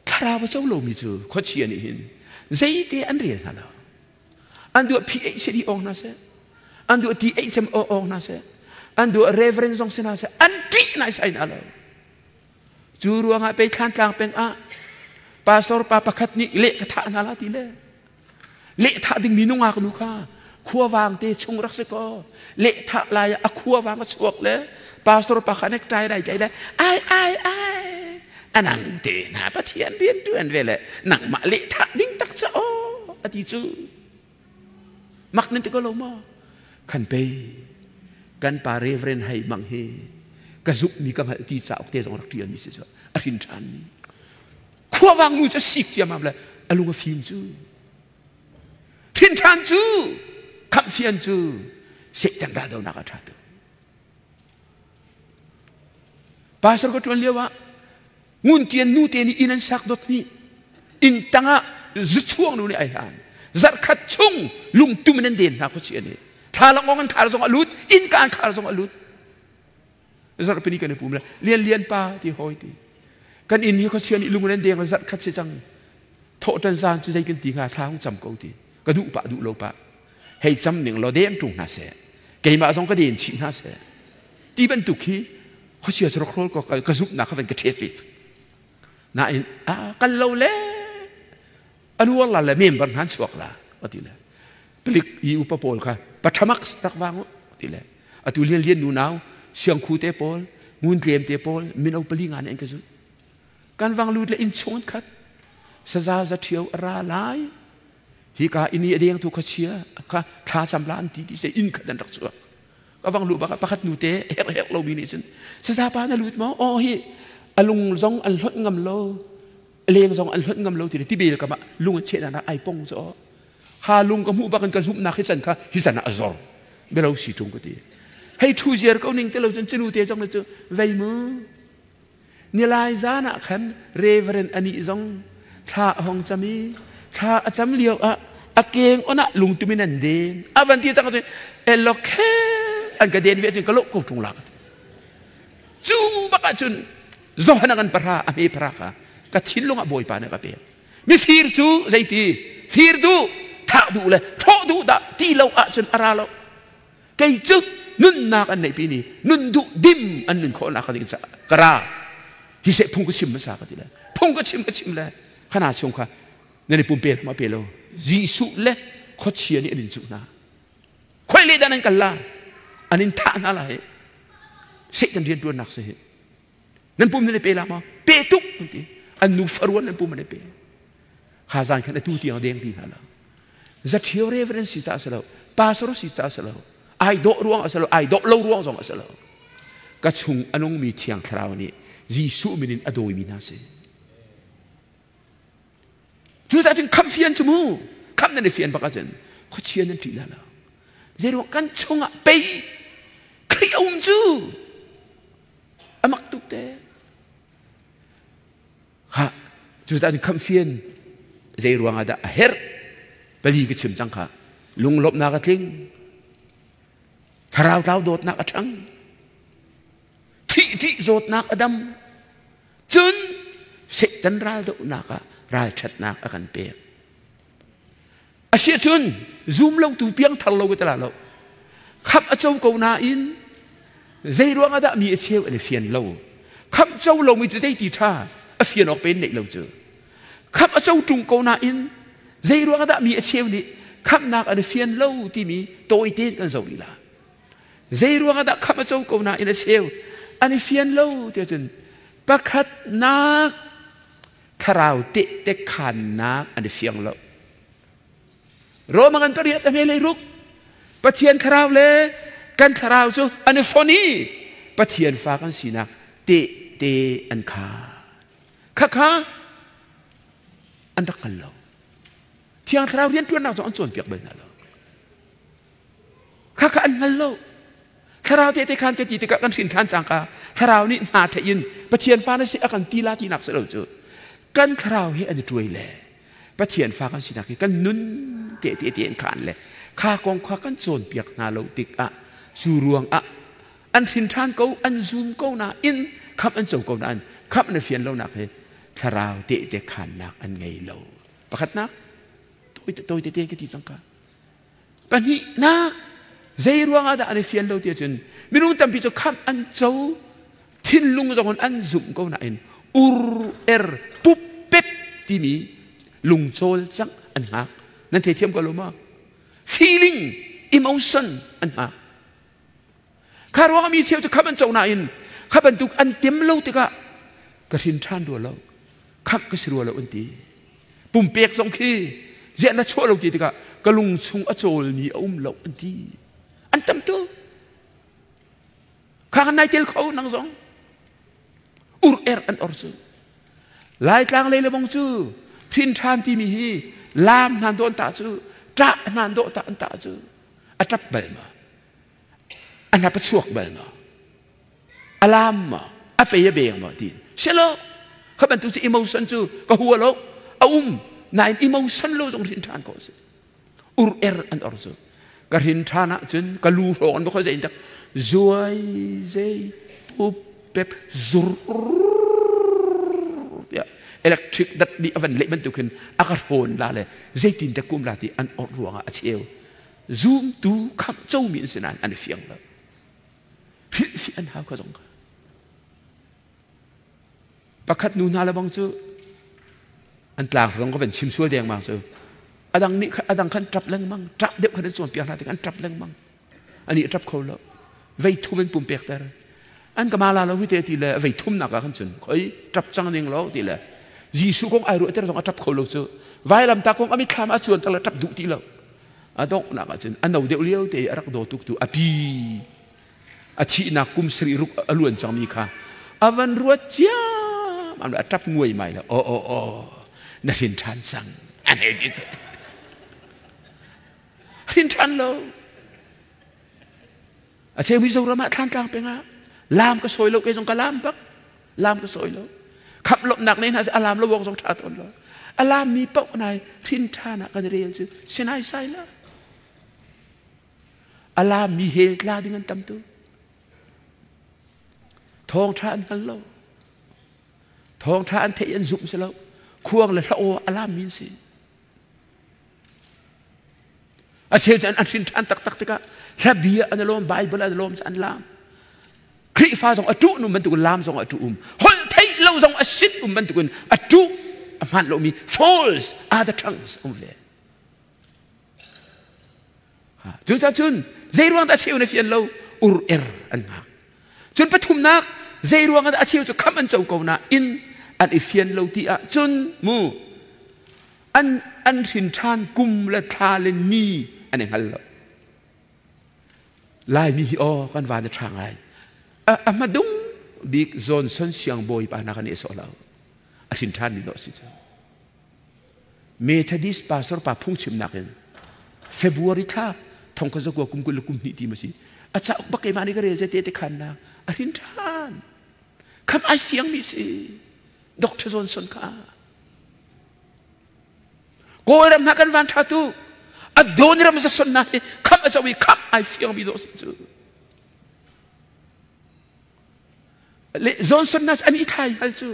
S1: thlarau a co lomi cu khuachia nih hin zeite an rel hna lo. An duah PhD awng hna seh, an duah THM awng hna seh, an duah reverend zong si hna seh, an ṭih naisai hna lo. Cu ruangah pei Thlantlang peng ah pastor pa pakhat nih leh ka thah hna la ti le leh thah dingmi nungak nu kha khuavang te chung rak si kaw leh thah lai ah a khuavang a chuak le pastor pa kha necktie dai tlai le ai ai ai anang te hna Pathian rian tuan ve le nangmah leh thah ding tak ca aw ati cu mak nan ti ko lo maw khan pei kan pa reverend hei mang hi ka zuk mi ka hngalh ti cauk te zong rak ṭial mi si cu a hrin ṭhan mi khuavang nu cu sik ciamam le a lung a fim cu hrin ṭhan cu khamh fian cu Satan raldonak a ṭha tu pastor ka ṭuan lio ah ngun tian nu te nih inn an sak dot nih inn tangah zuchuang nu nih ai hlan zarhkhat chung lungtum in an den hna khuachi an i thlalangawng an khar zong a lut innka an khar zong a lut zarhpini kan i pum le lian lian pa ti hoi ti kan inn hi khuachia nih lung in an deng le zarhkhat si cang thawhṭan zan cu zei kan ti hnga thla hung cam ko ti ka duh pah duh lo pah hei cam ning law dem ṭung hna seh keimah zong ka den chih hna seh ti bantuk hi khuachia cu rak ko ka zumhnak kha van ka ṭhet ve nain a kal lo le anuar la le member hna chuak la ati le palik i upa pawl kha pathamak rak wang ti le atu lian lian nu nau siang khu te pawl ngun tlem te pawl mino pali nga ne an ka zut kan wang lut le in chung khat saza za ṭhio ra lai hi ka ini a deng tu khuachia kha thla cam la an ti ti se in khat an rak chuak ka vang lu bak pakhat nu te her her lo mi nih cun saza pa na lut maw aw hi a lung zong an hlonh ngam lo leng zong an hlonh ngam lo ti ti bel ka ma lung an cheh na ai pong cho ha lung ka hmuh bak in ka zumhnak hi chan kha hi chan ah a zor belo si tung ka ti hei thu ziar ko ning te lo cun chunu te zong le cu vei mu nilai zan ah khan reverend ani zong thla a hong cam i thla a cam lio ah a keng on ah lungtum in an den a van ti cang cun elokhe an ka den ve cun ka lo ko tung la cu bak ah cun zohan kan para a hme para kha ka thinlung ah bawipa nih ka pek mifir cu zeiti fir duh thah duh le thawh duh dah ti lo ahcun a ra lo Kei cu nunnak an neihpi ni nun duh dim an nun khawhnak ka ding caah ka ra. Hi seh phung ka chim hmasa ka ti le phung ka chim ka chim le khana chung kha nan i pumpe ma pe lo Jesuh le khuachia nih an in cuh hna khoi le dan an kal la an in thah hna la hi Satan rian tuannak si hi nan pum nan i pe la maw pe tuk an ti an nu faruan nan pum an i pe kha zan khan atu tiang deng ti hna lo zaṭhio reverend si ca si lo pastor si ca si lo ai dawh ruang a si lo ai dawh lo ruang zong a si lo ka chung a nungmi thiang thlarau nih Jesuh min in a dawimi hna si cucaah cun khamh fian cu mu khamh nan i fian bak ahcun khuachia nan ṭih la lo zeiruang kan chungah pei Khrih a um cu a mak tuk te Ha, cucaah cun khamhfian zei ruang ah dah a herh? Pali ka chim cang kha. Lunglawmhnak a tling. Thlarau tlau dawtnak a ṭhang. Thih ṭih zawtnak a dam. Cun Satan raldohnak ah ralṭhatnak a kan pek. Asiahcun zum lo tu piangthar lo ka ti la lo. Khamh a co ko nain zei ruang ah dah mi a cheu an i fian lo. Khamh co lomi cu zeiti ṭha a fian awk pen neih lo cu. Khamh a co ṭung ko nain zei ruang ah dah mi a cheu nih khamhnak an i fian lo timi tawi tein kan zoh rih la. Zei ruang ah dah khamh a co ko nain a cheu an i fian lo tiah cun pakhatnak thlarau tehte khaannak an i fiang lo. Roma ngan pariat a hme lei ruk Pathian thlarau le kan thlarau cu an i fon i Pathian fa kan sinak tehte an khaan. Khakha an rak hngal lo. Thiang thlarau rianṭuannak zong an cawnpiak bal hna lo. Khakha an hngal lo. Thlarau tehte khaan ka ti tikah kan hrin ṭhan cangka thlarau nih hna theih in Pathian fa na si a kan ti la tinak si lo cu. Kan thlarau hi an i ṭuai le Pathian fa kan sinak hi kan nun tehte te an khaan le Kha kong kha kan cawnpiak hna lo tikah cu ruangah an hrin ṭhan ko, an zum ko nain khamh an co ko nain khamh na fian lonak hi thlarau tehte khannak an ngei lo. Pakhatnak tawi tete ka ti cang ka. Pahnihnak zei ruangah dah an i fian lo ti ahcun minung tampi cu khamh an co thinlung zong in an zumh ko nain ur er pup pep timi lungcawl cangh an hngak. Nan theithiam ko lo ma? Feeling, emotion an hngak. Kha ruangah mi cheu cu khamh an co nain kha bantuk an tem lo tikah ka hrin ṭhan rua lo, khamh ka si rua lo an ti. Pumpek zong khi ziah na chuah lo ti tikah ka lung chung a cawlmi a um lo an ti. An tam tuk. Kha kan nai tel kho nang zong. Ur er an or cu. Laitlang lei le bong cu hrin ṭhan timi hi laam hnan dawh an tah cu ṭah hnan dawh tah an tah cu a ṭap bal ma a hnap a chuak bal ma a laam ma a pei a beng ma tiin selo kha bantuk cu emotion cu ka hua lo a um nain emotion lo zong hrin ṭhan ko si ur er an or cu ka hrin ṭhan ahcun ka lu hrawng an khoi zei tak zuai zei pup pep zur tiah electric dat nih a van leh bantuk hin a ka hrawn la le zeitin te kum la ti an or ruangah a cheu zumtu khamh comi an si nain an i fiang lo hrilhfiah an hau kha zong kha pakhat nu hna le bang cu an tlang zong ka van chim sual dengmang cu adang nih adang khan ṭap lengmang ṭap deuh khan an cawnpiak hna tik an ṭap lengmang ani a ṭap kho lo vei thum an pum pek ter an ka mala lo te ti le vei thum nak ah khan cun khoi ṭap cang ning lo ti le Jesuh kong ai ruah ter zong a ṭap kho lo cu vailam ta kong ami thlam a cuan tak le ṭap duh ti lo a donghnak ah cun a no deuh lio te i a rak daw tuk tu a pi a thihnak kum sarih ruk a luan cangmi kha a van ruat ciam a ṭap nguai mai le aw aw aw na hrin ṭhan cang an hei ti cu hrin ṭhan lo a cheu Mizoram ah thlantlang peng ah lam ka sawi lo kei zong ka lam bak lam ka sawi lo khap lawmhnak nei hna a lam lo wong zong ṭha tawn lo a lam mi paoh nai hrin ṭhan ah kan rel cu sinai sai la a lam mi hel tla ding an tam tu thawng ṭha an hngal lo thawng ṭha an theih an zumh si lo khuang le hla aw a lam mi an si A cheu cu an hrin ṭhan taktak tikah hla bia an i lawm, Bible an i lawm an laam. Khrihfa zong a ṭuh num bantukin laam zong a ṭuh um. Holh theih lo zong a sit um bantukin a ṭuh a hmaan lomi false other tongues um ve. Cucaah cun zei ruang dah a cheu na fian lo ur er an hngak. Cun pathumnak zei ruang dah a cheu cu khamh an co ko na in an i fian lo ti ah cun mu an an hrin ṭhan kum le thla le ni an i hngal lo Laimi hi aw kan van a ṭha ngai a hmadung bik Johnson siangbawi pa hna kan i sawh lo a hrin ṭhan mi dawh si cu Methodist pastor pa phungchimnak in February thla thong kha zakua kum 20 le kum hnih ti ma si a cauk bak keimah nih ka rel te te khan na a hrin ṭhan kham ai fiang mi si Dr. Johnson kha Kawlram hna kan van ṭha tu a dawn ram zason na hi khamh a zo i khamh ai fiang mi dawh si cu le Johnson na an i thlai hal cu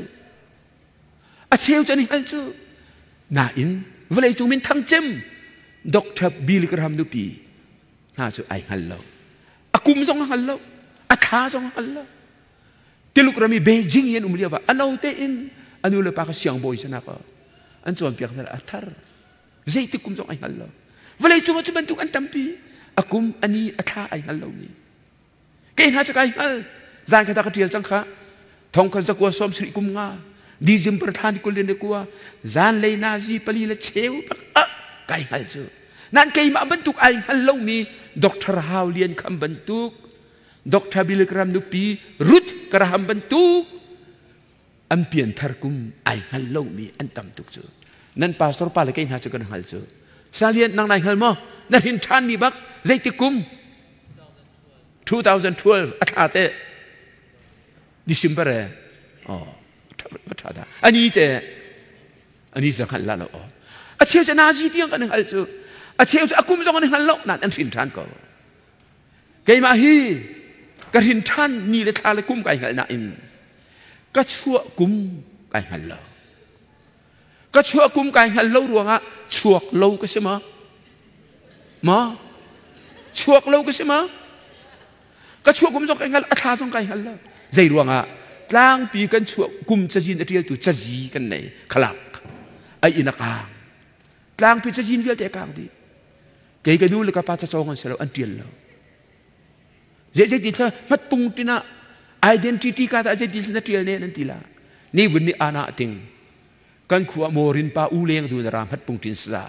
S1: a cheu cu an i hal cu nain vawlei cung min thang cem Dr. Bill Graham nupi hna cu ai hngal lo a kum zong a hngal lo a thla zong a hngal lo Tuluk ram i Beijing i an um lio ah a no tein a nu le pa kha siangbawi sanak ah an cawnpiak hna a thar zeitik kum zong ai hngal lo vawlei cung ah cu bantuk an tampi a kum a ni a thla ai hngal lomi kei hna cu kai hngal zan kha ta ka ṭial cang kha thong kha zakua sawm sarih kum nga December thla ni kul le kua zan lei nazi pali le cheu bak ah kai hngal cu nan keimah bantuk ai hngal lomi Dr. Hau Lian Kham bantuk Dr. Billy Graham nupi Ruth Graham bantuk an pianthar kum ai hngal lomi an tam tuk cu nan pastor pa le kei hna cu kan hngal cu salian nang nai hngal maw na hrin ṭhan mi bak zeitik kum 2012 a thla te December e oh ṭha da ani te ani za hngal la lo a cheu cu nazi tiang kan hngal cu. A cheu cu a kum zong an i hngal lo nain an hrin ṭhan ko. Keimah hi ka hrin ṭhan ni le thla le kum kai hngalh nain ka chuah kum kai hngal lo. Ka chuah kum kai hngal lo ruangah chuak lo ka si ma? Ma? Chuak lo ka si ma? Ka chuah kum zong kai hngal, a thla zong kai hngal lo. Zei ruangah tlangpi kan chuah kum cazin a ṭialtu cazi kan nei khalak ai in a kang. Tlangpi cazin vialte a kang dih. Kei ka nu le ka pa cacawng an si lo, an ṭial lo. Zei ti thla hmatpung tinah identity ka ta zei ti na ṭial ne nan ti la. Ni vun ni ana ting. Kan khua morin pa u leng du na ra hmatpung tin sa.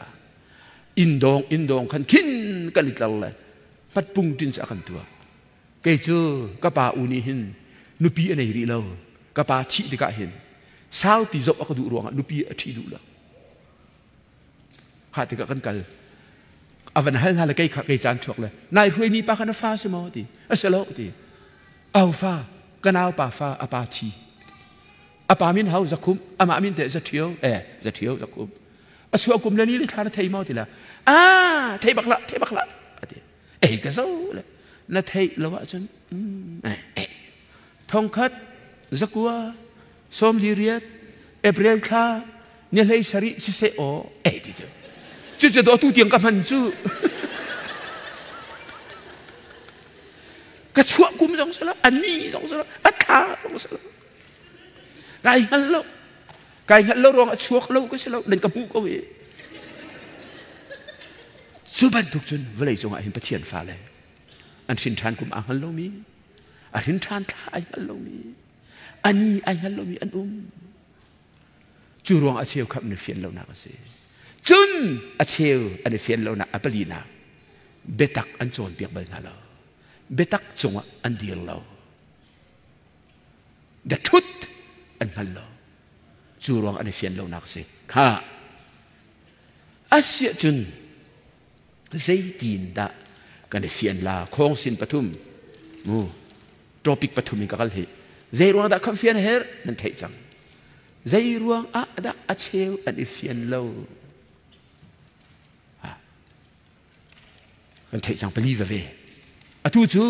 S1: Indong indong khan khin kan i tlar le hmatpung tin sa kan tua. Kei cu ka pa u nih hin nupi a nei rih lo. Ka pa thih tikah hin saupi zoh a ka duh ruangah nupi a ṭhi duh lo. Kha tikah kan kal. A van hal hna le kei kha kei caan chuak le nai hruaimi pa kha na fa si maw ti. A si lo ti. Au fa, ka nau pa fa a pa thi. A pa min hau zakhum, amah min te zaṭhio, eh zaṭhio zakhum. A chuah kum le ni le thla na thei maw ti la. Ah, thei bak la, thei bak la. Ati. Ei ka zo le. Na theih lo ahcun eh, eh. Thongkhat zakua 48 April thla ni hlei sarih siseh aw ei ti cu cucu do tu tiang ka hman cu ka chuah kum zong si lo a ni zong si lo a thla zong si lo kai hngal lo kai hngal lo ruang a chuak lo ka si lo nan ka hmuh ko hi cu bantuk cun vawlei cungah hin Pathian fale an hrin ṭhan kum aa hngal lomi a hrin ṭhan thla ai hngal lomi a ni ai hngal lomi an um cu ruang a cheu khap an i fian lonak a si cun a cheu an i fian lonak a palinak biatak an cawnpiak bal hna lo biatak cungah an dir lo the truth an hngal lo cu ruang an i fian lonak a si kha asiah cun zeitin dah kan i fian la khawng sin pathum mu topic pathum in ka kal hi zei ruang dah khamh fian a herh nan theih cang zei ruang ah dah a cheu an i fian lo kan theih cang pali veve atu cu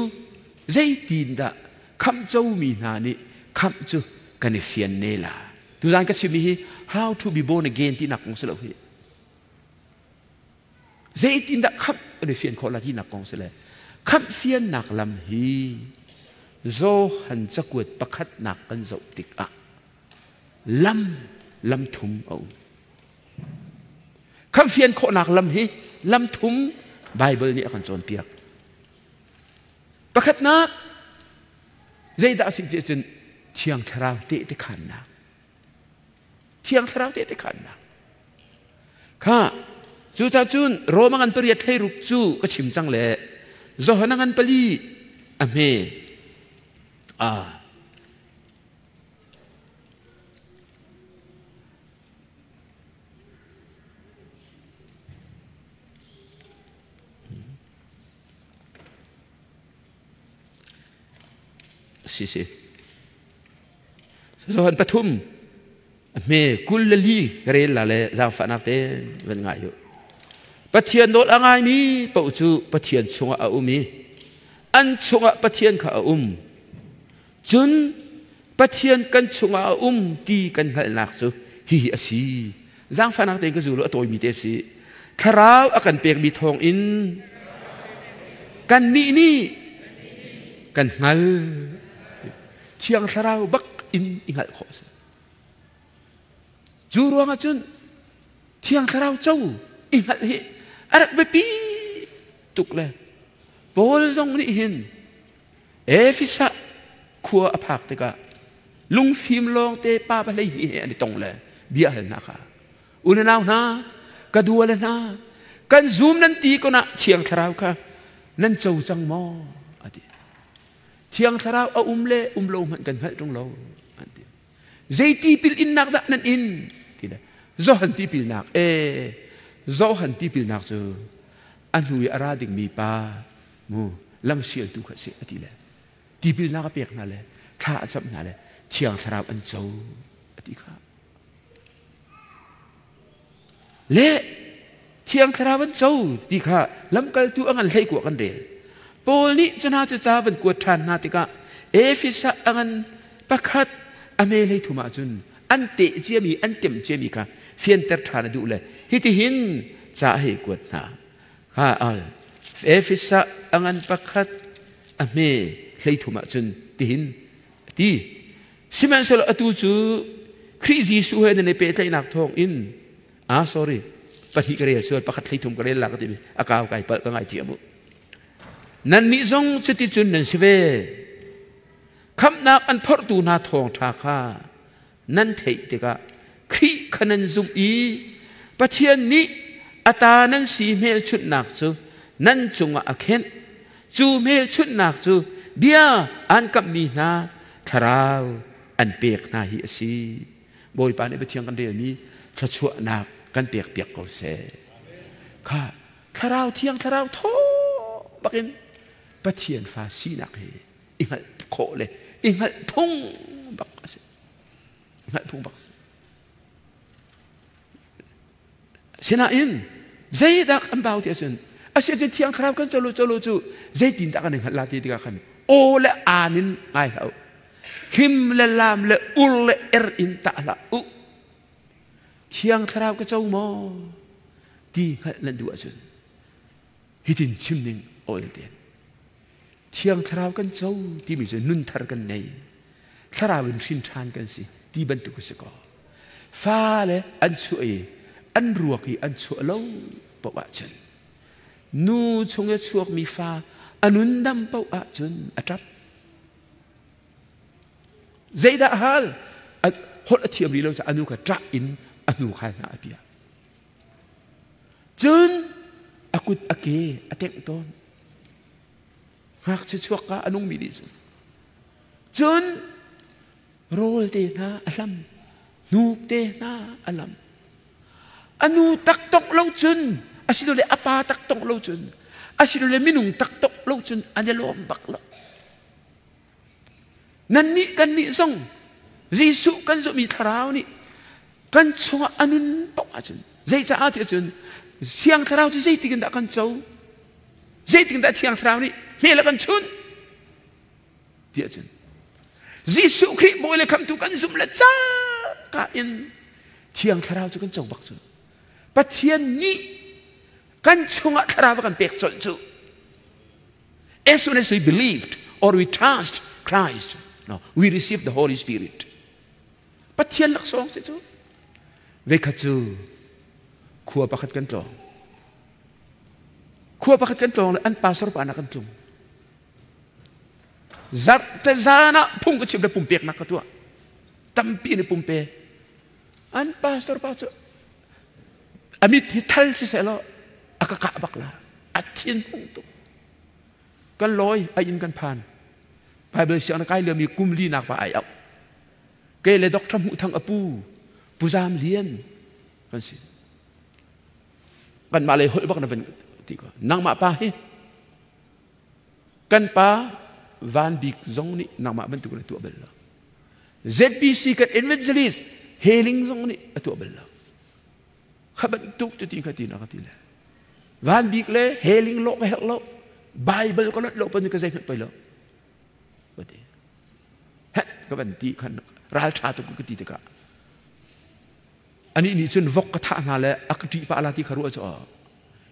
S1: zeitin dah khamh comi hna nih khamh cu kan i fian ne la tuzan ka chimmi hi how to be born again ti nak kong si lo hi Zeitindah khamh kan i fian khawh lai tinak kong si le khamh fiannak lam hi Johan cakuat pakhatnak kan zoh tikah lam lam thum a um. Khamh fian khawhnak lam hi lam thum Bible nih a kan cawnpiak. Pakhatnak zeidah a si ti cun Thiang Thlarau tehte khannak. Thiang Thlarau tehte khannak. Kha cucaah cun Roma ngan pariat thleiruk cu ka chim cang le Johan ngan pali a hme a si si Johan pathum a hme 24 ka rel la le zaangfahnak tein van ngai u. Pathian nawl a ngaimi paoh cu Pathian chungah a um i an chungah Pathian kha a um. Cun Pathian kan chungah a um ti kan hngalhnak cu hihi a si. Zaangfahnak tein ka zul u a tawimi te a si. Thlarau a kan pekmi thawngin kannih nih kan hngal. Thiang Thlarau bak in i hngalh khawh a si. Cu ruangah cun Thiang Thlarau co i hngalh hi a rak biapi tuk le Paul zong nih hin Efesa khua a phak tikah lungfim lawngte pa 12 he an i tong le bia hal hna kha u le nau hna ka dua le hna kan zum nan ti ko nah Thiang Thlarau kha nan co cang maw a ti. Thiang Thlarau a um le um lo hmanh kan hngalh ṭung lo an ti. Zei tipil innak dah nan in? Ti le Johan tipilnak e Johan tipilnak cu a hnu i a ra dingmi pa mu lamsialtu kha si a ti le tipilnak a pek hna le thla a camh hna le Thiang Thlarau an co a ti kha. Le Thiang Thlarau an co ti kha lamkaltu a ngan hlei kua kan rel. Paul nih cu hna cu ca van kuat ṭhan hna tikah Efesa a ngan pakhat a me hlei thum ahcun an teh ciami an tem ciami kha fianter ṭhan a duh le hitihin ca a hei kuat hna. Ha al Efesa a ngan pakhat a hme hlei thum ahcun tihin a ti. Sihmanhsehlaw atu cu Khrih Jesuh he nan i pehtlaihnak thawng in ah sorry pahnih ka rel sual pakhat thleithum ka rel la ka ti a kau kai palh ka ngai thiam u nan nih zong cuticun nan si ve khamhnak an phorhtu hna thawngṭha kha nan theih tikah Khrih kha nan zumh i Pathian nih a ta nan si hmelchunhnak cu nan cungah a khenh cu hmelchunhnak cu bia an kamhmi hna thlarau an pek hna hi a si Bawipa nih Pathian kan relmi thluachuahnak kan pekpiak ko seh. Kha thlarau thiang thlarau thaw bakin Pathian fa sinak hi i hngalh khawh le i hngalh phung bak a si. Hngalh phung bak a si. Sinain zeidah kan bau ti ahcun asi ahcun thiang thlarau kan colo colo cu zeitin dah kan i hngalh la ti tikah khan aw le aan in ngai hlah u hlim le lam le ur le er in tah hlah u thiang thlarau ka co maw ti hngalh nan duh ahcun hitin chim ning awl ten thiang thlarau kan co timi cu nun thar kan nei thlarau in hrin ṭhan kan si ti bantuk a si ko fale an chuah i an ruak i an chuah lo paoh ahcun nu chung i chuakmi fa a nun dam paoh ahcun a ṭap zeidah hal holh a thiam rih lo caah a nu kha ṭah in a hnu kha hna a piah Cun a kut a ke a tengh tawn. Ngakchia chuak ka a nungmi nih cun. Cun rawl te hna a hlam, hnuk te hna a lam. A nu taktok lo cun, asilole a pa taktok lo cun, asilole minung taktok lo cun an i lawm bak lo. Nannih kannih zong Jesuh kan zumhmi thlarau nih kan chungah a nun paoh ahcun zeicaah ti ahcun Thiang Thlarau cu zeitik in dah kan co? Zeitik in dah Thiang Thlarau nih hmel a kan chunh? Ti ahcun Jesuh Khrih Bawi le Khamhtu kan zumh le cangka in Thiang Thlarau cu kan co bak cu. Pathian nih kan chungah thlarau a kan pek colh cu. As soon as we believed or we trust Christ, no, we receive the Holy Spirit. Pathian laksawng si cu. Veikhat cu khua pakhat kan tlawng. Khua pakhat kan tlawng le an pastor pa na kan tlung. Zarh te zan ah phung ka chim le pumpeknak ka tuah. Tampi in pumpe. An pastor pa cu a mit hi thal si seh law a ka kah bak la a thin hung tuk kan lawi a inn kan phan Bible siang na kai liomi kum li nak pa ai au ke le doctor hmuh thang apu pu zam lian kan si kan mah lei holh bak na van ti ko nangmah pa hi kan pa van bik zong nih nangmah bantuk na tuah bal lo ZBC kan evangelist healing zong nih a tuah bal lo kha bantuk cu ti kha ti na ka ti le van bik le healing lo ka herh lo Bible ka lot lo pan ka zei hmanh poi lo ka ti he ka van ti khan ral tha tuk ka ti tikah ani nih cun vok ka thah hna le a ka ṭih pah la ti kha ruah cu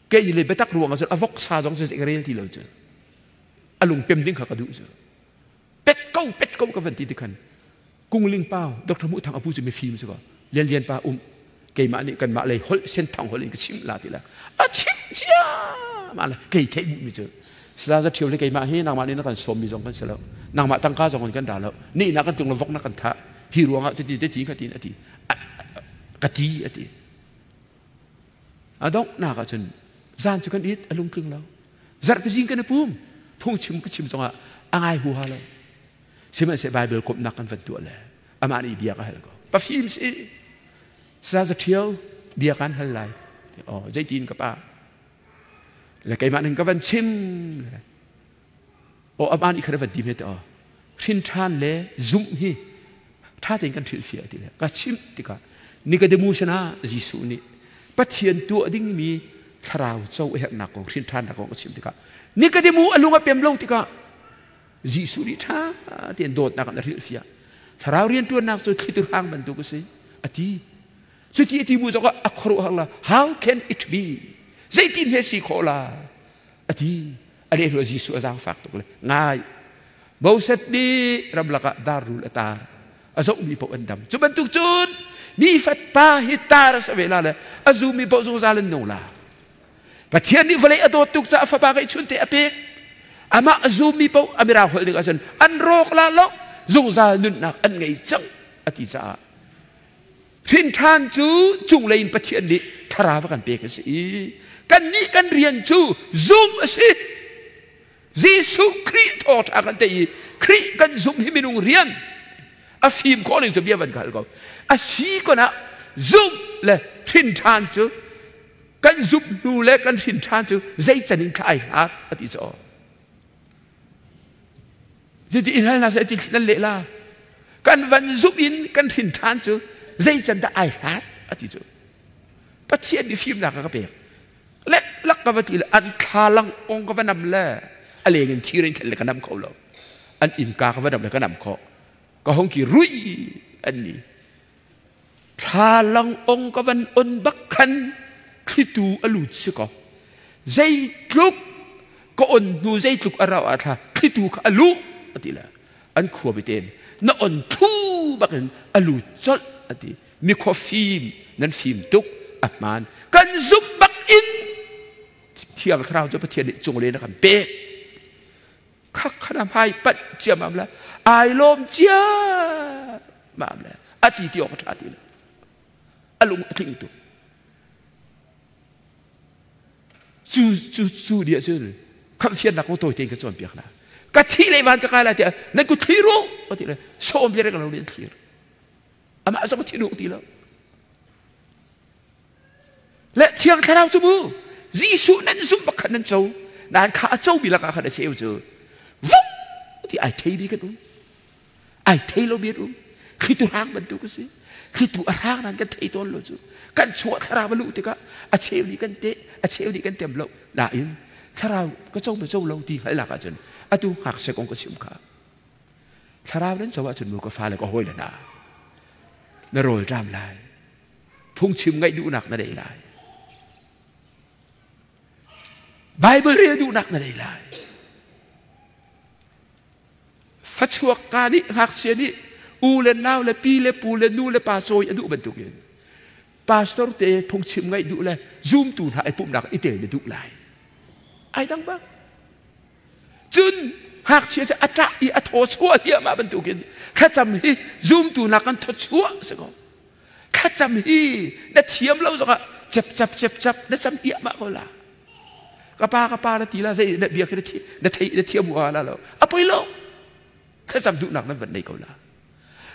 S1: kei le biatak ruang ah cun a vok sa zong cu ka rel ti lo cu a lung pem ding kha ka duh cu pet ko pet ko ka van ti tikhan kungling pau Dr. Mu Thang apu cu mifim si ko lian lian pa um keimah nih kanmah lei holh sen thang holh in ka chim la ti la a chim cia ma le kei theih mi cu sa za thiu le keimah hi nangmah nih na kan sawm mi zong kan si lo nangmah tangka zong in kan ra lo ni na kan tung le vok na kan thah hi ruangah ti ti ti ka ti ati ka ti ati a donghnak ah cun zan cu kan it a lungtling lo zarhpi zing kan i pum phungchim ka chim zongah a ngai huha lo sihmanhseh Bible komhnak kan van tuah le amah nih bia ka hal ko pafim si sa za ṭhio bia kan hal lai oh zeitin ka pa le keimah ning ka van chim le oh amah nih kha van ti me te oh hrin ṭhan le zumh hi ṭha tein kan hrilh fiah ti le ka chim tikah Nicodemus sinah Jesuh nih Pathian tuah dingmi Thlarau co a herhnak kong, hrinṭhannak kong a chim tikah Nikodemu a lung a pem lo tikah Jesuh nih ṭha tein dawtnak in a hrilhfiah. Thlarau rianṭuannak cu thlitu hrang bantuk a si, a ti. Cuti a ti bu zongah a khuaruahhar la, how can it be? Zeitin he si khawh la? A ti. A leh hnu ah Jesuh a zaangfak tuk le ngai. Moses nih ramlak ah dar rul a tar. A zohmi paoh an dam. Cu bantuk cun mi fatpa hi tar a si ve la le a zummi paoh zungzal an nung la. Pathian nih vawlei a dawt tuk caah fapa ngeihchun te a pek. Amah a zummi paoh a mirang holh ning ahcun an rawk la lo zungzal nunnak an ngei cang a ti caah hrinṭhan cu cunglei in Pathian nih thlarau a kan pek a si i kannih kan rian cu zum a si. Jesuh Khrih thawngṭha kan theih i Khrih kan zumh hi minung rian a fim khawh ning cu bia van ka hal ko. A si kon ah zumh le hrinṭhan cu kan zumh hnu le kan hrinṭhan cu zei can in thla ai hlat a ti caw. Cuti in hal hna seh ti nan leh la. Kan van zumh in kan hrinṭhan cu zei can dah ai hlat a ti cu. Pathian nih fimnak a ka pek. Lek lak ka va ti le an thlalang ong ka va nam le a leng in thir in khen le ka nam kho lo. An innka ka va nam le ka nam khawh. Ka hong ki rui an ni. Thlalang ong ka van on bak khan thlitu a lut si ko. Zeitluk ka on hnu zeitluk a rauh ah thla thlitu kha a lu a ti le an khua biten na on thlu bakin a lut colh a ti. Mi khua fim nan fim tuk a hmaan. Kan zumh bak in Thiang Thlarau cu Pathian nih cunglei na kan pek. Khak khan a hmai panh ciammam le ai lawm ciammam le a ti ti awk a ṭha ti lo. A lung a tling tuk. Cu cu cu nih ahcun khamhfiannak kong tawi tein ka cawnpiak hna. Ka thih le van ka kai lai tiah nan ku thlir u a ti le sawm le reng lo nih an thlir. Amah zong a thi duh ti lo. Le Thiang Thlarau cu mu Jesuh nan zumh bak khan nan co. Nan kha a comi lakah khan a cheu cu vung ti ai theimi kan um. Ai thei lomi an um. Thlitu hrang bantuk a si. Thlitu a hrang nan kan thei tawn lo cu. Kan chuah thlarau a luh tikah a cheu nih kan teh, a cheu nih kan tem lo. Nain thlarau ka co ma co lo ti hngalhnak ahcun atu ngakchia kong ka chim kha. Thlarau nan co ahcun mu ka fale ka hawile hna na rawl ṭam lai. Phungchim ngaih duhnak na nei lai. Bible rel duhnak na nei lai. Fachuak ka nih ngakchia nih u le nau le pi le pu le nu le pa cawi a duh bantukin pastor te phungchim ngaih duh le zumtu hna i pumhnak i tel na duh lai. Ai dang bang. Cun ngakchia cu a ṭah i a thaw chuah hiahmah bantukin thlacam hi zumtu hna kan thawchuah a si ko. Thlacam hi na thiam lo zongah cep cap cep cap na cam hiahmah ko la. Ka pa ka pa na ti la zei na bia khi na thei na thiam hua la lo. A poi lo. Thlacam duhnak nan van nei ko la.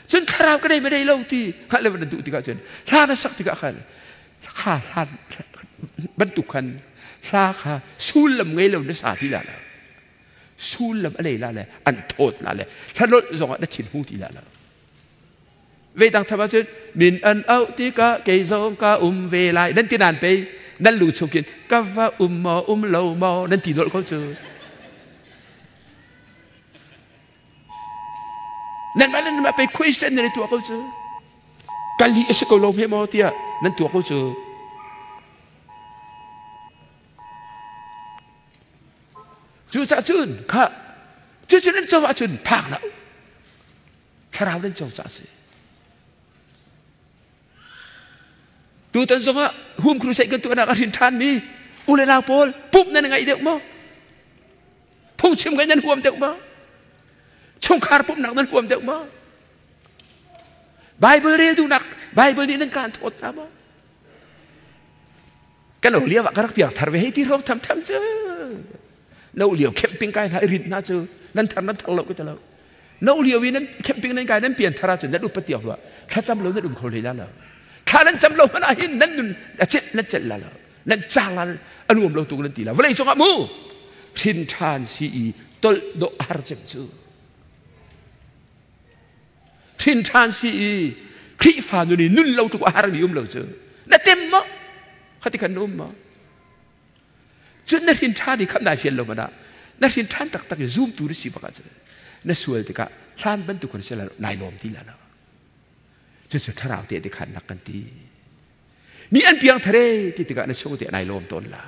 S1: Cun thlarau ka nei ma nei lo ti hngalh le na duh tikah cun hla na sak tikah khan kha hla bantuk khan hla kha sullam ngei lo na sa ti la lo. Sullam a lei la le an thawt la le thlanolh zongah na thin hu ti la lo. Ve dang tham ahcun min an auh tikah kei zong ka um ve lai nan ti nan pei nan lu chung khin ka va um maw um lo maw nan ti nolh ko cu. Nan mah nan mah pei question nan i tuah ko cu. Kal hi a si ko lo hme maw tiah nan tuah ko cu. Cucaah cun kha cucu nan co ahcun phak lo. Thlarau nan co caah a si. Tutan zongah hum crusade kan tuahnak a hrin ṭhanmi u le nau pawl pumh nan ngaih deuh maw? Phungchim ngai nan huam deuh maw? Chungkhar pumhnak nan huam deuh maw? Bible rel duhnak Bible nih nan kaan thawt hna maw? Ka lo lio ah ka rak piang thar ve hei ti rawng tham tham cu. Lo lio camping kai hna i rin hna cu nan thar nan thar lo ka ti lo. No lio i nan camping nan kai nan pian thar ahcun nan upat tiang hluah thlacam lo nan um kho hlei la lo. Thla nan cam lo hmanh ah hin nan nun a celh nan celh la lo. Nan cang la a nuam lo tuk nan ti la. Vawlei cungah mu hrin ṭhan si i tolh dawh a har cem cu. Hrin ṭhan si i Khrihfa nun i nun lo tuk a harmi um lo cu. Na tem maw? Khati khan na um maw? Cun na hrin ṭhan i khamh nai fian lo man ah na hrin ṭhan taktak i zumtu na si bak ahcun na sual tikah hlan bantuk in si la nai lawm ti la lo. Cucu thlarau te khannak kan ti. Mi an piang thare ti tikah na chung te nai lawm tawn la.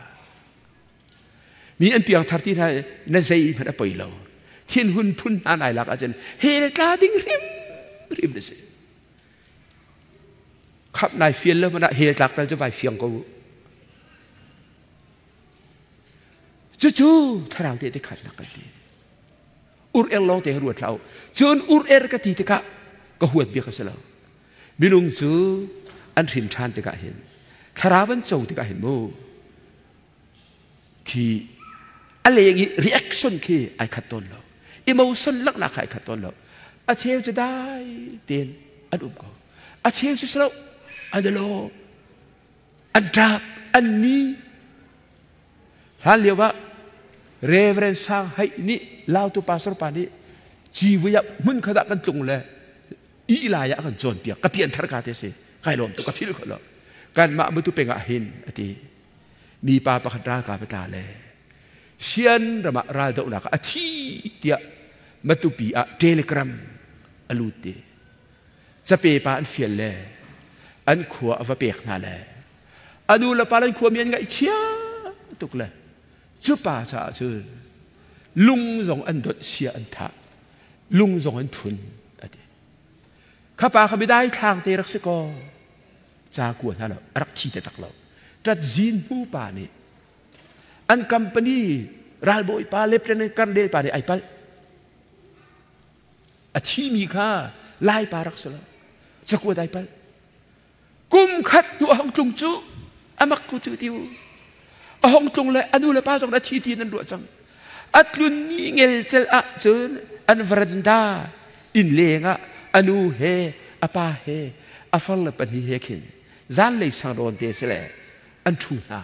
S1: Mi an piang thar ti hna na zei hmanh a poi lo. Thinhun phun hna nai lak ahcun hell tla ding hrim hrim na si. Khap nai fian lo hmanh ah hell tlak tal cu vai fiang ko. Cucu thlarau te te khannak kan ti. Ur er lawng te ruat hlah u. Cun ur er ka ti tikah ka huat bia ka si lo. Minung cu an hrin ṭhan tikah hin thlarau an co tikah hin mu khi a leng i reaction khi ai khat tawn lo. Emotion laknak kha ai khat tawn lo. A cheu cu dai tein an um ko. A cheu cu si lo an i lawm. An ṭap, an ni. Hlan lio ah Reverend Sang Hai nih Lautu pastor pa nih civui ah hmun khat ah kan tlung le ih lai ah kan cawnpiak ka pian thar ka te si kai lawm tuk ka philh kho lo kanmah mutu peng ah hin ati mi pa pakhat ralkap a tla le sian ram ah raldohnak ah a thi tiah Matupi ah telegram a lut ti cape pa an fial le an khua a va pek hna le a nu le pa an khua mi an ngaihchia tuk le cu pa caah cun lung zong an donh sia an thah lung zong an phun a ti kha pa kha midai thlang te rak si kaw ca kua hna lo a rak thi te tak lo ṭat zin hmu pa nih an company ralbawi pa lieutenant colonel pa nih ai palh a thimi kha lai pa rak si lo cakuat ai palh kum khat hnu a hong tlung cu a mak ku cu tiu a hong tlung le a nu le pa zong a thi ti nan ruah cang a tlun ni ngelcel ah cun an veranda inn leng ah a nu he a pa he a far le pahnih he khin zanlei sang rawn te si le an ṭhu hna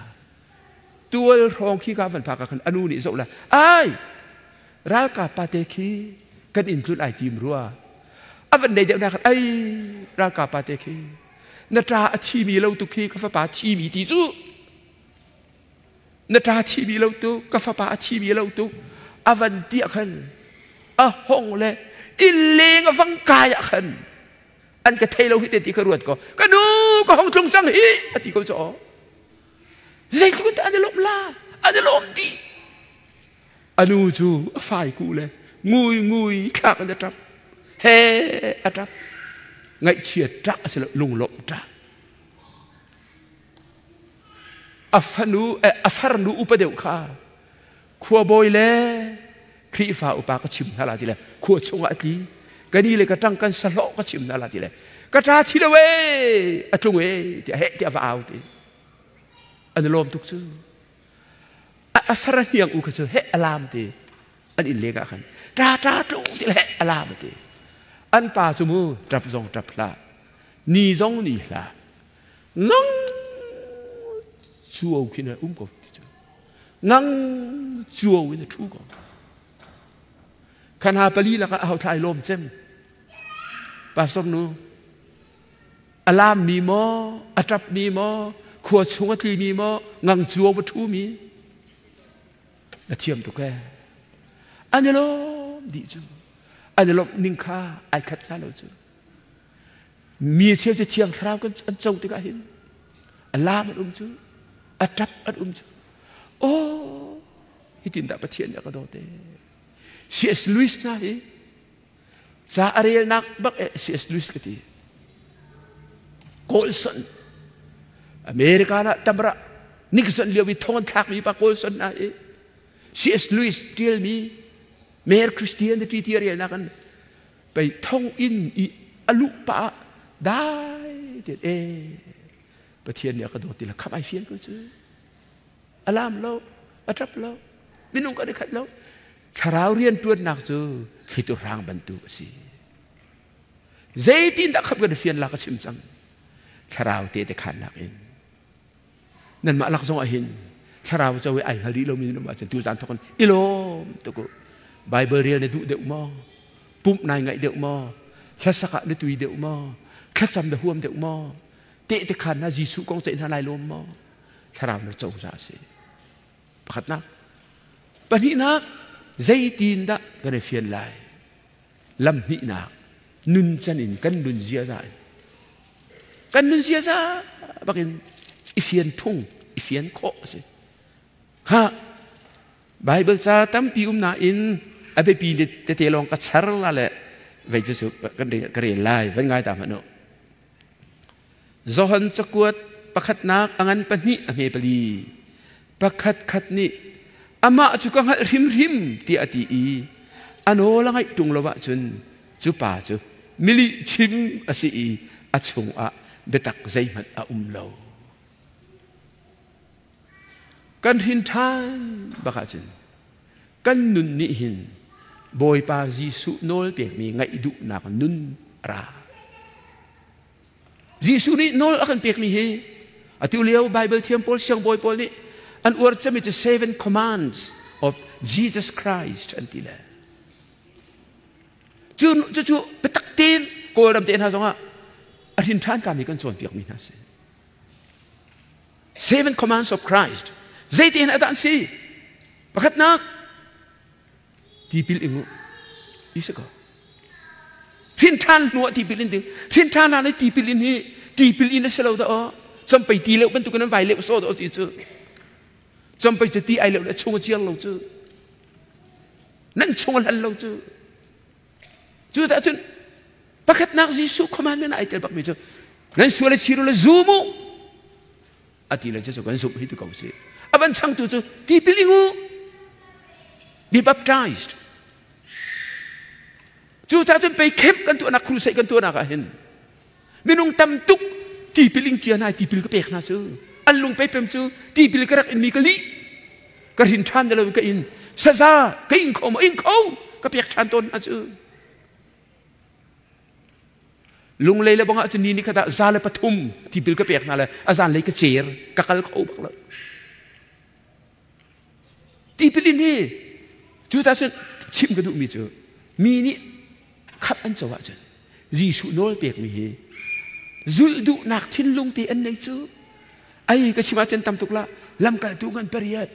S1: tual hrawng khi ka van phak ah khan a nu nih zoh la ai ralkap pa te khi kan inn tlun ai tim rua a van nei deuh na khan ai ralkap pa te khi na ṭa a thimi lo tu khi ka fapa thimi ti cu na ṭa thimi lo tu ka fapa a thimi lo tu a van tiah khan a hong le inn leng a vang kai ah khan an ka thei lo hi te ti ka ruat ko ka nu ka hong tlung cang hi a ti ko cu zeitluk in an i lawmh la an i lawm ti a nu cu a fai ku le ngui ngui thlak in a ṭap he a ṭap ngaihchia ṭah a si lo lunglawmh ṭah a fanu a farnu upa deuh kha khuabawi le Khrihfa upa ka chim hna la ti le khua chungah a tli ka ni le ka ṭang kan sahlawh ka chim hna la ti le ka ṭa thi lo ee a tlung ee tiah heh tiah va au ti an i lawm tuk cu a far a hniang u kha cu heh a lam ti an inn leng ah khan ṭa ṭa tlung ti le heh a lam ti an pa cu mu ṭap zong ṭap hlah ni zong ni hlah ngang cuo khin a um ko ti cu ngang cuo in a ṭhu ko khan ha pali lakah a ho thla ai lawm cem pastor nu a lammi maw a ṭapmi maw khua chung a tlimi maw ngang cuo va ṭhumi na thiam tuk ee an i lawm dih cu an i lawmh ning kha ai khat hna lo cu mi cheu cu thiang thlarau kan an co tikah hin a lam an um cu a ṭap an um cu oh hitin dah Pathian nih a ka dawt ee C.S. Lewis hna hi Ca a relnak bak eh C.S. Lewis ka ti. Colson America ah tamra Nixon lio i thong an thlakmi pa Colson na i C.S. Lewis tialmi Mere Christianity ti a relnak an pei thong in i a luh pa ah dai tian e Pathian nih a ka dawt ti la kham ai fian ko cu a lam lo a ṭap lo minung kan i khat lo thlarau rian ṭuannak cu thlitu hrang bantuk a si zeitindah khap kan fian la ka chim cang thlarau te te khannak in nanmah lak zong ah hin thlarau cho i ai hngal rih lomi nan um ahcun tu zan thawk in i lawm tuk u Bible rel na duh deuh maw pumh nai ngaih deuh maw hlasak ah na tui deuh maw thlacam na huam deuh maw tehte khan na Jesuh kong ceih hna lai lawm maw thlarau na cozah a si. Pakhatnak. Pahnihnak, zeitindah kan i fian lai? Lam hnihnak, nuncan in kan nun ziaza in. Kan nun ziaza bakin i fian phung, i fian khawh a si. Ha, Bible ca tampi um nain a biapi tete lawng ka char la le vei cu kan rel lai, van ngai ta hmanh u. Johan cakuat pakhatnak a ngan pahnih a hme pali. Pakhat khat nih amah cu ka hngalh hrimhrim tiah a ti i a nawl a ngaih ṭung lo ahcun cu pa cu milih chim a si i a chungah biatak zeihmanh a um lo. Kan hrin ṭhan bak ahcun kan nun nih hin Bawipa Jesuh nawl pekmi ngaih duhnak nun a ra. Jesuh nih nawl a kan pekmi hi atu lio Bible thiam pawl siangbawi pawl nih an uar cemi cu seven commands of Jesus Christ an ti le. Cu cu biatak tein Kawlram te hna zongah a hrin ṭhan kami kan cawnpiakmi hna si. Seven commands of Christ. Zeitin a dah an si? Pakhatnak, tipil ing u. Isa ko. Hrin ṭhan hnu ah tipil in ding. Hrin ṭhan hlan i tipil in hi tipil in a si lo dah aw. Campei ti leuh bantuk in an vai leuh sawh dah si cu. Campei cu ti ai leuh le chung a ciang lo cu. Nan chung a hlan lo cu. Cu cah cun pakhatnak Jesuh commandment ai tel bakmi cu nan sual le chiru le zum u a ti le cu kan zumh hi ti ko si. A van changtu cu tipil ing u be baptized. Cu cah cun pei camp kan tuahnak crusade kan tuahnak ah hin minung tam tuk tipil ing cia hna tipil ka pek hna cu an lung pe pem cu tipil ka rak in mi ka lih ka rin ṭhan lo ka in saza ka ing kho maw ing kho ka pek ṭhan tawn hna cu lunglei le bangah cun ni ni khat ah za le pathum tipil ka pek hna le a zan lei ka cer ka kal kho bak lo tipil in hi cu ta cun chim ka duhmi cu mi nih khat an co ahcun Jesuh nawl pekmi hi zulh duhnak thinlung te an nei cu ai ka chim ahcun tam tuk la lamkaltu ngan pariat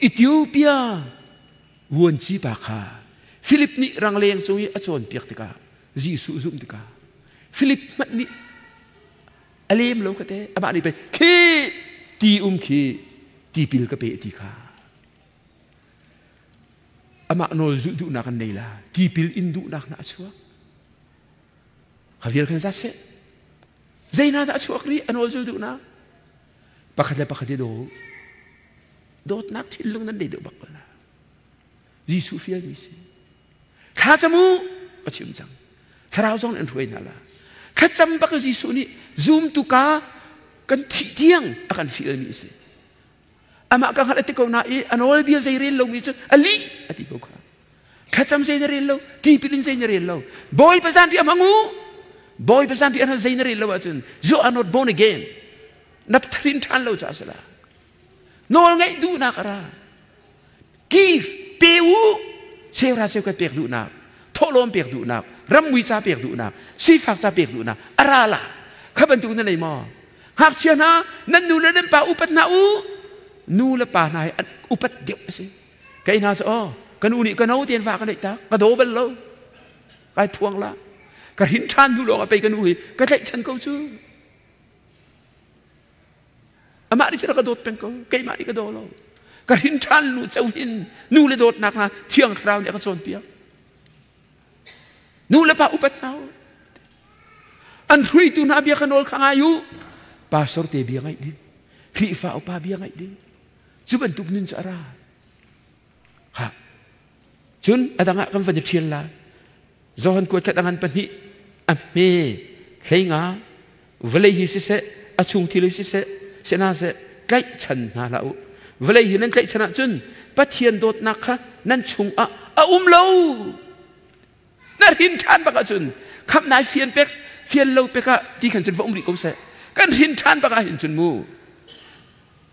S1: Ethiopia vuanci pa kha Philip nih rangleng cung i a cawnpiak tikah Jesuh zumh tikah Philip hmanh nih a lem lo ka te amah nih pei khi ti um khi tipil ka pe ti kha amah nawl zulh duhnak an nei la tipil in duhnak na a chuak kha vial khan zat seh zei na dah a chuak rih a nawl zul duhnak pakhat le pakhat i daw dawtnak thinlung nan nei deuh bak ko la Jesuh fialmi si thlacam u a chim cang thlarau zong an hruai hna la thlacam bak Jesuh nih zumtu ka kan thih tiang a kan fialmi si amah ka hngalh a ti ko na i a nawlbia zei rel lomi cu a lih a ti ko kha thlacam zei na rel lo tipil in zei na rel lo bawipa zan ri a hmang u bawipa zan ri a zei na rel lo ahcun you are not born again na thrin ṭhan lo caah sila nawl ngeih duhnak a ra give pe u cheuhra cheukat pek duhnak thawhlawm pek duhnak rammui ca pek duhnak sifak ca pek duhnak a ra la kha bantuk na nei maw ngakchia hna nan nu le nan pa upat hna u nu le pa hna hi an upat deuh a si kei hna cu oh ka nu nih ka no tein fa ka neih tak ka daw bal lo kai phuang la ka hrin ṭhan hnu lawng ah pei ka nu hi ka tlaihchan ko cu Amah nih cun a ka dawt peng ko, keimah nih ka daw lo. Ka hrin ṭhan nu co hin nu le dawtnak hna Thiang Thlarau nih a ka cawnpiak. Nu le pa upat hna u. An hruitu hna bia kha nawl kha ngai u. Pastor te bia ngaih ding, Khrihfa upa bia ngaih ding. Cu bantuk nun cu a ra. Ha. Cun a dang ah kan van i ṭhial la. Johan kuat khat a ngan pahnih a hme hleinga vawlei hi siseh a chung thil hi siseh sehna seh tlaihchan hna hlah u vawlei hi nan tlaihchan ahcun Pathian dawtnak kha nan chungah a um lo na hrin ṭhan bak ahcun khamh nai fian pek fian lo pek ah ti khan cun va um rih ko seh kan hrin ṭhan bak ah hin cun mu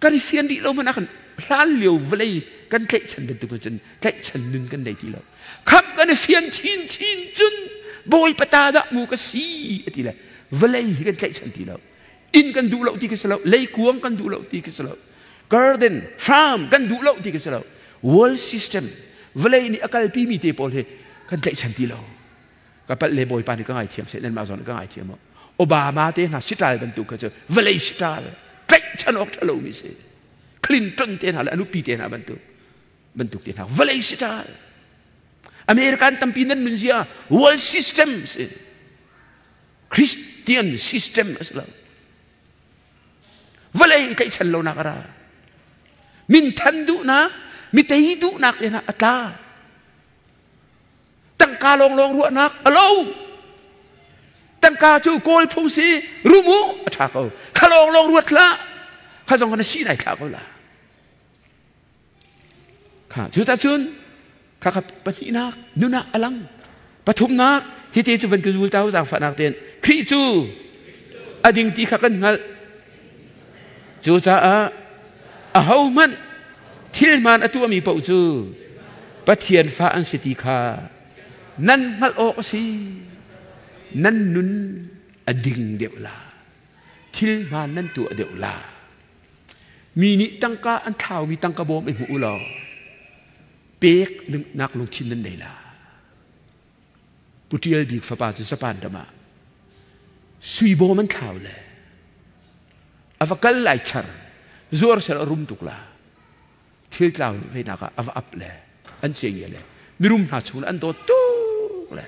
S1: kan i fian rih lo hmanh ah kan hlan lio vawlei kan tlaihchan bantuk cun tlaihchan nun kan nei ti lo khamh kan i fian chin chin cun bawipa ta dah mu ka si a ti le vawlei hi kan tlaihchan ti lo inn kan duh lo ti ka si lo leikuang kan duh lo ti ka si lo. Garden, farm kan duh lo ti ka si lo. World system, vawlei nih a kalpi mi te pawl hi kan tlaihchan ti lo. Ka palh le Bawipa nih ka ngaithiam seh, nanmah zong nih ka ngaithiam u. Obama te hna siṭal bantuk kha cu vawlei siṭal tlaihchan awk ṭha lomi si. Clinton te hna le a nupi te hna bantuk bantuk te hna vawlei siṭal. American tampi nan nunzia world system si. Christian system a si lo. Vawlei tlaihchan lonak a ra. Minthan duhnak, mitei duhnak te hna a tla. Tangka lawnglawng ruahnak a lo. Tangka cu kawl phung si, rum u, a ṭha ko. Kha lawnglawng ruat hlah. Kha zong kha na si nai thlah ko la. Kha cu ta cun kha kha pahnihnak nun ah a lang. Pathumnak hi te cu van ka zul ta zaangfahnak tein Khrih cu a ding ti kha kan hngalh. Cucaah ahohmanh thil hmaan a tuahmi paoh cu Pathian fa an si ti kha nan hngalh awk a si. Nan nun a ding deuh la. Thil hmaan nan tuah deuh la. Mi nih tangka an thlaumi tangka bawm i hmu u law pek nak lungthin nan nei la. Pu Ṭial Bik fapa cu Japan ram ah sui bawm an thlau le a va kal lai char zuar sel a rum tuk la thil tlau venak ah a va ap le an ceng le mirum hna chung le an dawt tuk le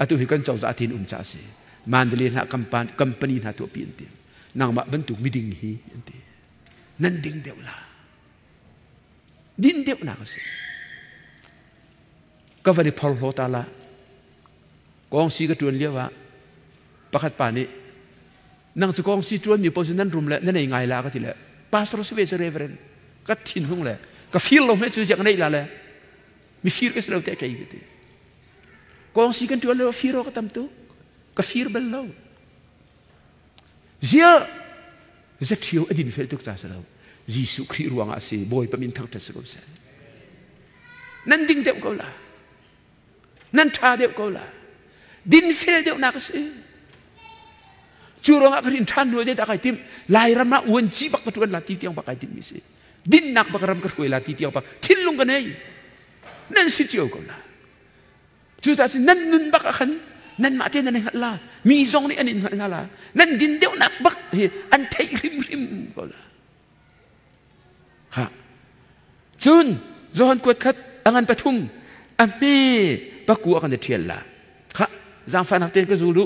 S1: atu hi kan cozah tin um ca si Mandalay hna company hna tuahpi an ti nangmah bantuk miding hi an ti nan ding deuh la din deuh nak a si Ka van i phorhlaw ta la. Kawngsi ka ṭuan lio ah pakhat pa nih nang cu kawngsi ṭuan mi paoh cu nan rum le nan ei ngai la ka ti le pastor si ve cu reverend ka thinhung le ka fir lo hme cu ziak neih la le mifir ka si lo te kei ka ti. Kawngsi kan ṭuan lio fir ka tam tuk ka fir bal lo. Zia zaṭhio a din fel tuk ca si lo. Jesuh Khrih ruangah a si Bawipa min thangṭhat si ko seh. Nan ding deuh ko la. Nan ṭha deuh ko la. Din fel deuhnak a si. Cu ruangah ka rin ṭhan hnu zeidah kai tim Lairam ah uanci bak ka ṭuan la ti tiang bak kai timmi si. Dinnak bak ram ka hruai la ti tiang bak thinlung ka nei. Nan si cio ko la. Cucaah cun nan nun bak ah khan nanmah te nan i hngalh la. Mi zong nih an in hngalh hna la. Nan din deuhnak bak hi an theih hrimhrim ko la. Ha. Cun Johan kuat khat a ngan pathum a hme pakua kan i ṭhial la. Kha zaangfahnak tein ka zul u.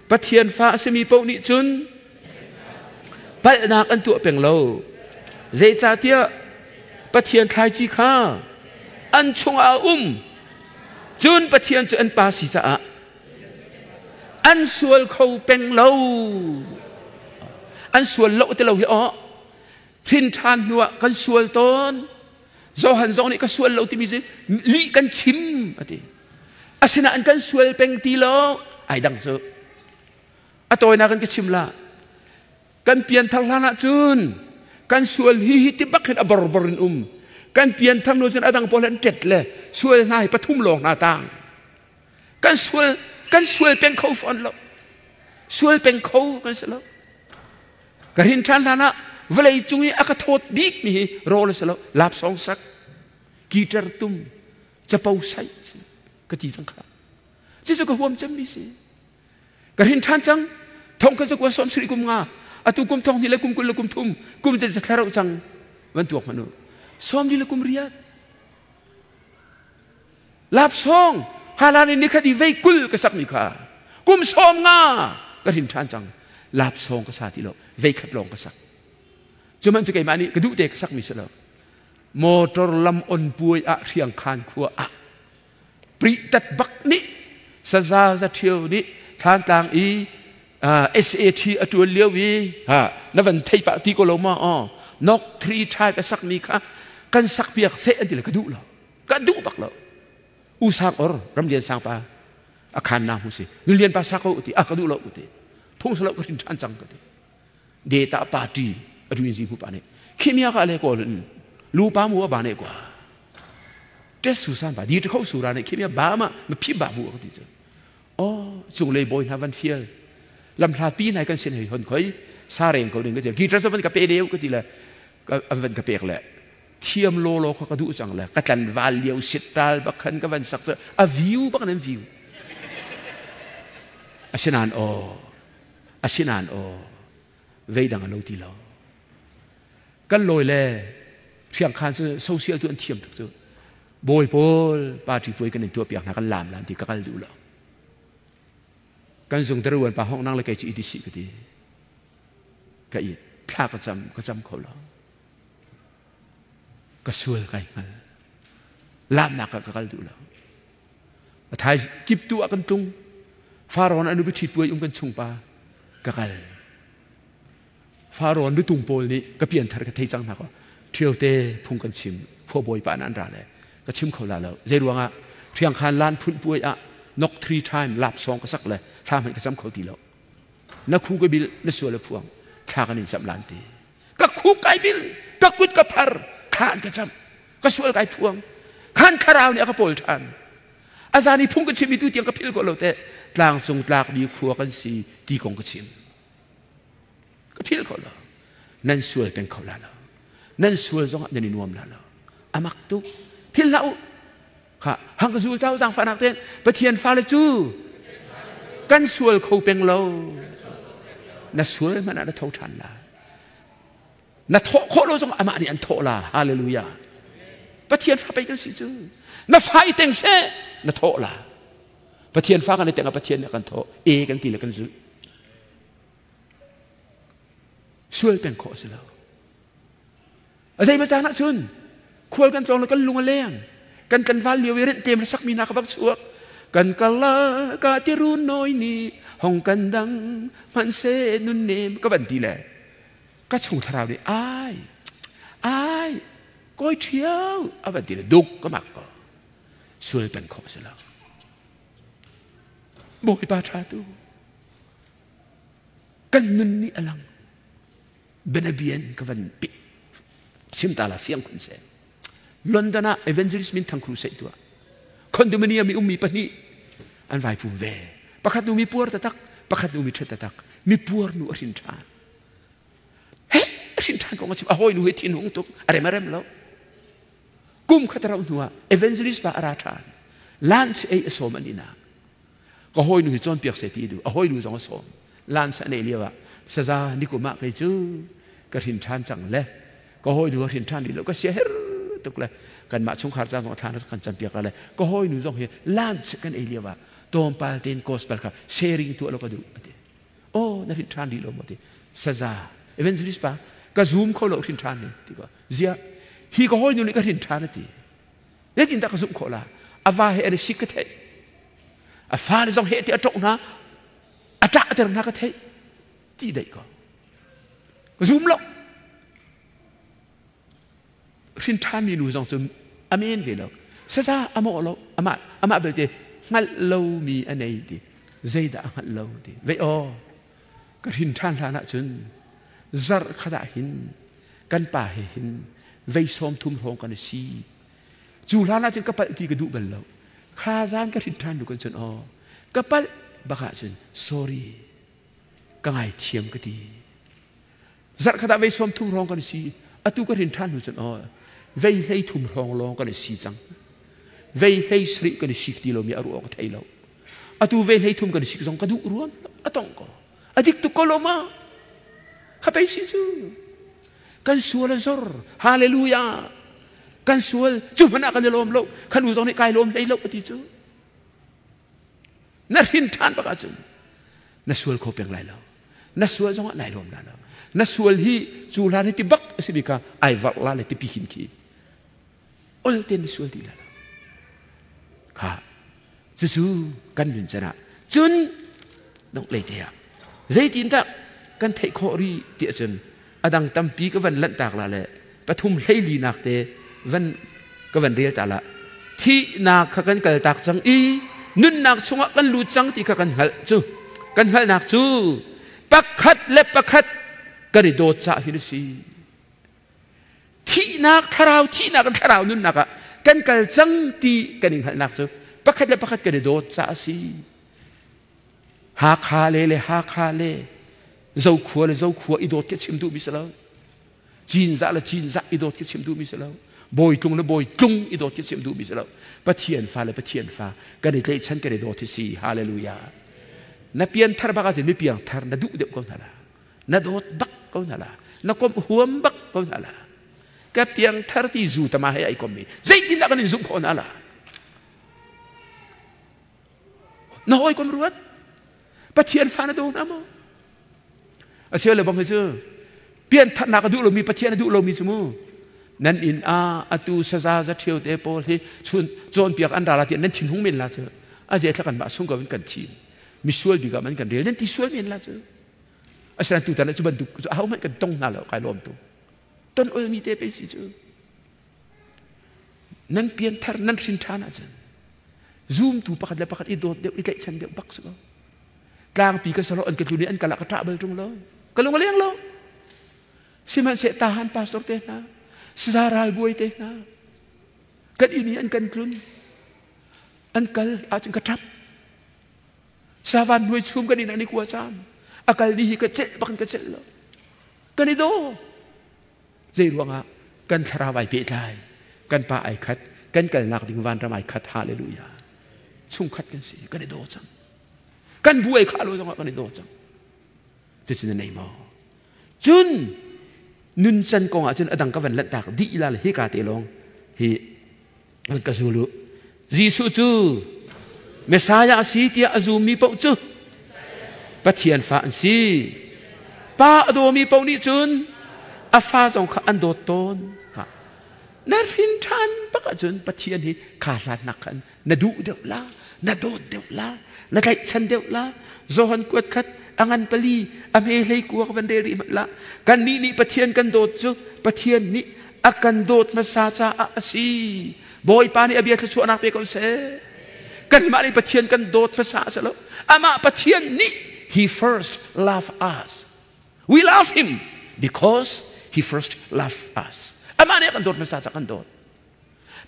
S1: Pathian fa a simi paoh nih cun palhnak an tuah peng lo. Zeicahtiah Pathian thlaici kha an chungah a um. Cun Pathian cu an pa si caah an sual kho peng lo. An sual lo ti lo hi aw. Hrin ṭhan hnuah kan sual tawn. Johan zong nih ka sual lo timi cu lih kan chim a ti. Asinain kan sual peng ti lo. Ai dang cu. A tawinak in ka chim la. Kan pianthar hlan ahcun kan sual hi hi ti bak hin a borbor in um. Kan pianthar hnu cun a dang pawl an ṭet le sual hna hi pathum lawng hna tang. Kan sual kan sual peng kho fawn lo. Sual peng kho kan si lo. Ka rin ṭhan hlan ah vawlei cung i a ka thawt bik mi hi rawl a si lo. Lapsawng sak, guitar tum, capo saih ka ti cang kha. Cucu ka huam cemmi si. Ka rin ṭhan cang. Thong ka zakua sawm suri kum nga. Atu kum thong hnih le kum 20 le kum thum kum te thla rauh cang. Van tuak hmanh u. Sawm li le kum riat. Lapsawng kha in nikhat i vei 20 ka sakmi kha kum 15 ka rin ṭhan cang. Lapsawng ka sa ti lo. Vei khat lawng ka sak. Cuman cu keimah nih ka duh te ka sakmi si lo. Motor lam on puai ah Hriangkhan khua ah Pritat bak nih saza za ṭhio nih Thlantlang i SAT a ṭuan lio i ha na van thei pah ti ko lo ma aw nok three type a sakmi kha kan sak piak seh an ti le ka duh lo ka duh bak lo u sang or ramlian sang pa a khan na hu si nulian pa sa ko ti a ka duh lo ti phung salo ka rin ṭhan cang ka ti data party a duin zi hu pa ne khimia ka le ko lu pa mu ba ne kwa test su san ba di kho su ra ne khimia ba ma ma phi ba bu ka ti chu oh cung lei boy hna van fial lam hla pi nai kan sin hei hon khoi sa reng ko ding ka ti guitar so van ka pe deu ka ti le. An van ka pek le thiam lawlaw kha ka duh cang le ka tlanval lio sittal bak khan ka van sak cu a view bak nan view. Asinain aw, asinain aw, veidang a lo ti lo. Kan lawi le hriangkhan cu social tu an thiam tuk cu. Bawi pawl party puai kan in tuah piak hna kan lam lan ti ka kal duh lo. Kan zung daruan pa hong nang le kei cu iti si ka ti. Ka i thla ka cam ka cam kho lo. Ka sual kai hngal. Lamnak ah ka kal duh lo. A thai kip tu ah kan tlung. Faraon anu biṭhi puai um kan chung pa ka kal. Faraon lutung pawl nih ka pianthar ka thei cang hna ko. Ṭhiote phung kan chim khuabawi pa nan ra le ka chim kho la lo. Zei ruangah hriangkhan lan phun puai ah nok three time lap song ka sak le thla hmanh ka cam kho ti lo. Na khu ka bil na sual a phuang thla kan in cam lan ti. Ka khu kai bil ka kut ka phar thla an ka cam ka sual kai phuang khan thlarau nih a ka pawl ṭhan. A zan i phung ka chim i tu tiang ka phil ko lo te tlang cung tlak bi khua kan si ti kong ka chim. Ka phil kho lo. Nan sual peng kho la lo. Nan sual zongah nan i nuam la lo. Amak tuk. Phil hlah u. Kha hang ka zul tau zaangfahnak ten Pathian fale cu kan sual kho peng lo. Na sual hmanh ah na tho ṭhan la. Na thawh khawh lo zong amah nih an thawh la. Hallelujah. Pathian fa pei kan si cu. Na fa i teng seh na thawh la. Pathian fa kan i teng ah Pathian nih a kan thawh. E kan ti le kan zulh. Sual peng khawh a si lo. A zei caan ah cun khual kan tlawng le kan lung a leng. Kan tlanval lio i rentem le sakmi hna ka vak chuak. Kan kala ka tirun noi ni hong kan dang hmanhse nun nem ka van ti le ka chung thlarau nih ai ai kawi ṭhiau a van ti le duk ka mak ko. Sual peng khawh a si lo. Bawipa ṭha tu kan nun nih a lang bianabian ka van pi chim ta la fiang khun se London ah evangelist min thang crusade tuah condominium i ummi pahnih an vai pum ve pakhat nu mi puar tatak pakhat nu mi ṭhet tatak mi puar nu a hrin ṭhan he a hrin ṭhan kong a chim a hawi nu he thin hung tuk a rem a rem lo kum khat rauh hnu ah evangelist pa a ra ṭhan lunch ei a sawm an inn ah ka hawinu hi cawnpiak seh ti duh a hawinu zong a sawm lunch an ei lio ah saza nikum ah kei cu ka hrin ṭhan cang le ka hawinu a hrin ṭhan rih lo ka sia her tuk le kanmah chungkhar ca zong thla kan campiak la le ka hawinu zong hi lunch kan ei lio ah tlawmpal tein gospel kha sharing tuah lo ka duh ati oh na hrin ṭhan rih lo maw ti saza evangelist pa ka zoom kho lo hrin ṭhan ni ti ko zia hi ka hawinu nih ka hrin ṭhan ati Zeitindah ka zumh khawh la? A va he an i sik ka theih. A fale zong he ti a ṭok hna, a ṭahter hna ka theih. Ti daih ko. Ka zum lo. Hrin ṭhanmi nu zong cu a men ve lo. Saza a mawh lo. Amah, amah belte hngalh lomi a nei ti. Zeidah a hngalh lo ti. Vei aw, ka hrin ṭhan hlan ahcun zarh khat ah hin kan pa he hin vei sawm thum hrawng kan i si cu hlan ahcun ka palh ti ka duh bal lo kha zan ka hrin ṭhan lu kan cun aw ka palh bak ahcun sorry ka ngaithiam ka ti zarh khat ah vei sawm thum hrawng kan i si atu ka hrin ṭhan hnu cun aw vei hlei thum hrawng lawng kan i si cang vei hlei sarih kan i sik ti lomi a ruah ka thei lo atu vei hlei thum kan i sik zong ka duh ruam a tong ko a dik tuk ko lo ma kha pei si cu kan sual a zor hallelujah kan sual cu hmanh ah kan i lawm lo kan u zong nih kai lawm hlei lo ti cu na hrin ṭhan bak ahcun na sual kho peng lai lo na sual zong ah nai lawm la lo na sual hi cu hlan hi ti bak a si mi kha ai varh la le tipi hin khi ol ten na sual ti la lo kha Cucu kan nun can ah cun dongh lei te ah zeitin dah kan theih khawh rih ti ahcun a dang tampi ka van lanhtak la le pathum hleili nak te van ka van rel ta la thihnak kha kan kaltak cang i nunnak chungah kan lut cang ti kha kan hngalh cu kan hngalhnak cu pakhat le pakhat kan i dawt cah hin a si Thihnak thlarau thihnak in thlarau nunnak ah kan kal cang ti kan i hngalhnak cu pakhat le pakhat kan i dawt caah a si. Hakha le le Hakha le Zokhua le Zokhua i dawt khi chim duhmi si lo. Cinzah le cinzah i dawt khi chim duhmi si lo. Bawi tlung le bawi tlung i dawt khi chim duhmi si lo. Pathian fa le Pathian fa kan i tlaihchan kan i dawt hi si. Hallelujah. Na pian thar bak ahcun mi piang thar na duh deuh ko hna la. Na dawt bak ko hna la. Na komh huam bak ko hna la. Ka piang thar ti zu tama he ai kom mi. Zeitindah kan in zumh khawh hna la? Na hawikom ruat. Pathian fa na daw hna maw? A le bang hi cu piantharnak a duh lomi Pathian a duh lomi cu mu nan inn ah atu saza za ṭhio te pawl hi chun cawnpiak an ra la tiah nan thinhung men la cu a zia thla kan mah sung ko in kan thim misual bik ah man kan rel nan ti sual men la cu asinain tutan ah cu bantuk cu aho hmanh kan tong hna lo kai lawm tu ton olmi te pe si cu nan pianthar nan hrin ṭhan ahcun zumtu pakhat le pakhat i dawt deuh i tlaihchan deuh bak si ko tlangpi ka salo an ka tlun i an kal ah ka ṭah bal ṭung lo ka lung a leng lo sihmanhseh tahan pastor te hna saza ralbuai te hna kan inn i an kan tlun an kal ahcun ka ṭap savan hnuai chum kan inn an i kua cam a kal ni hi ka celh bak in ka celh lo kan i daw Zei ruangah kan thlarau ai pehtlai, kan pa ai khat, kan kalnak ding vanram ai khat. Hallelujah. Chungkhat kan si, kan i daw cang. Kan bu ai khah lo zongah kan i daw cang. Cucu na nei maw? Cun nuncan kong ah cun adang ka van lanhtak dih la le hika te lawng hi an ka zul u. Jesuh cu Messiah a si tiah a zummi paoh cu Pathian fa an si. Pa a dawmi paoh nih cun a fa zong kha an dawt tawn. Na hrin ṭhan bak ahcun Pathian hi kha hlannak khan na duh deuh la, na dawt deuh la, na tlaihchan deuh la. Johan kuat khat a ngan pali a hme hlei kuak van rel rih hmanh la. Kannih nih Pathian kan dawt cu Pathian nih a kan dawt hmasa caah a si. Bawipa nih a bia thluachuahnak pe ko seh. Kanmah nih Pathian kan dawt hmasa a si lo. Amah Pathian nih He first loved us. We love him because he first loved us. Amah nih a kan dawt hmasa caah kan dawt.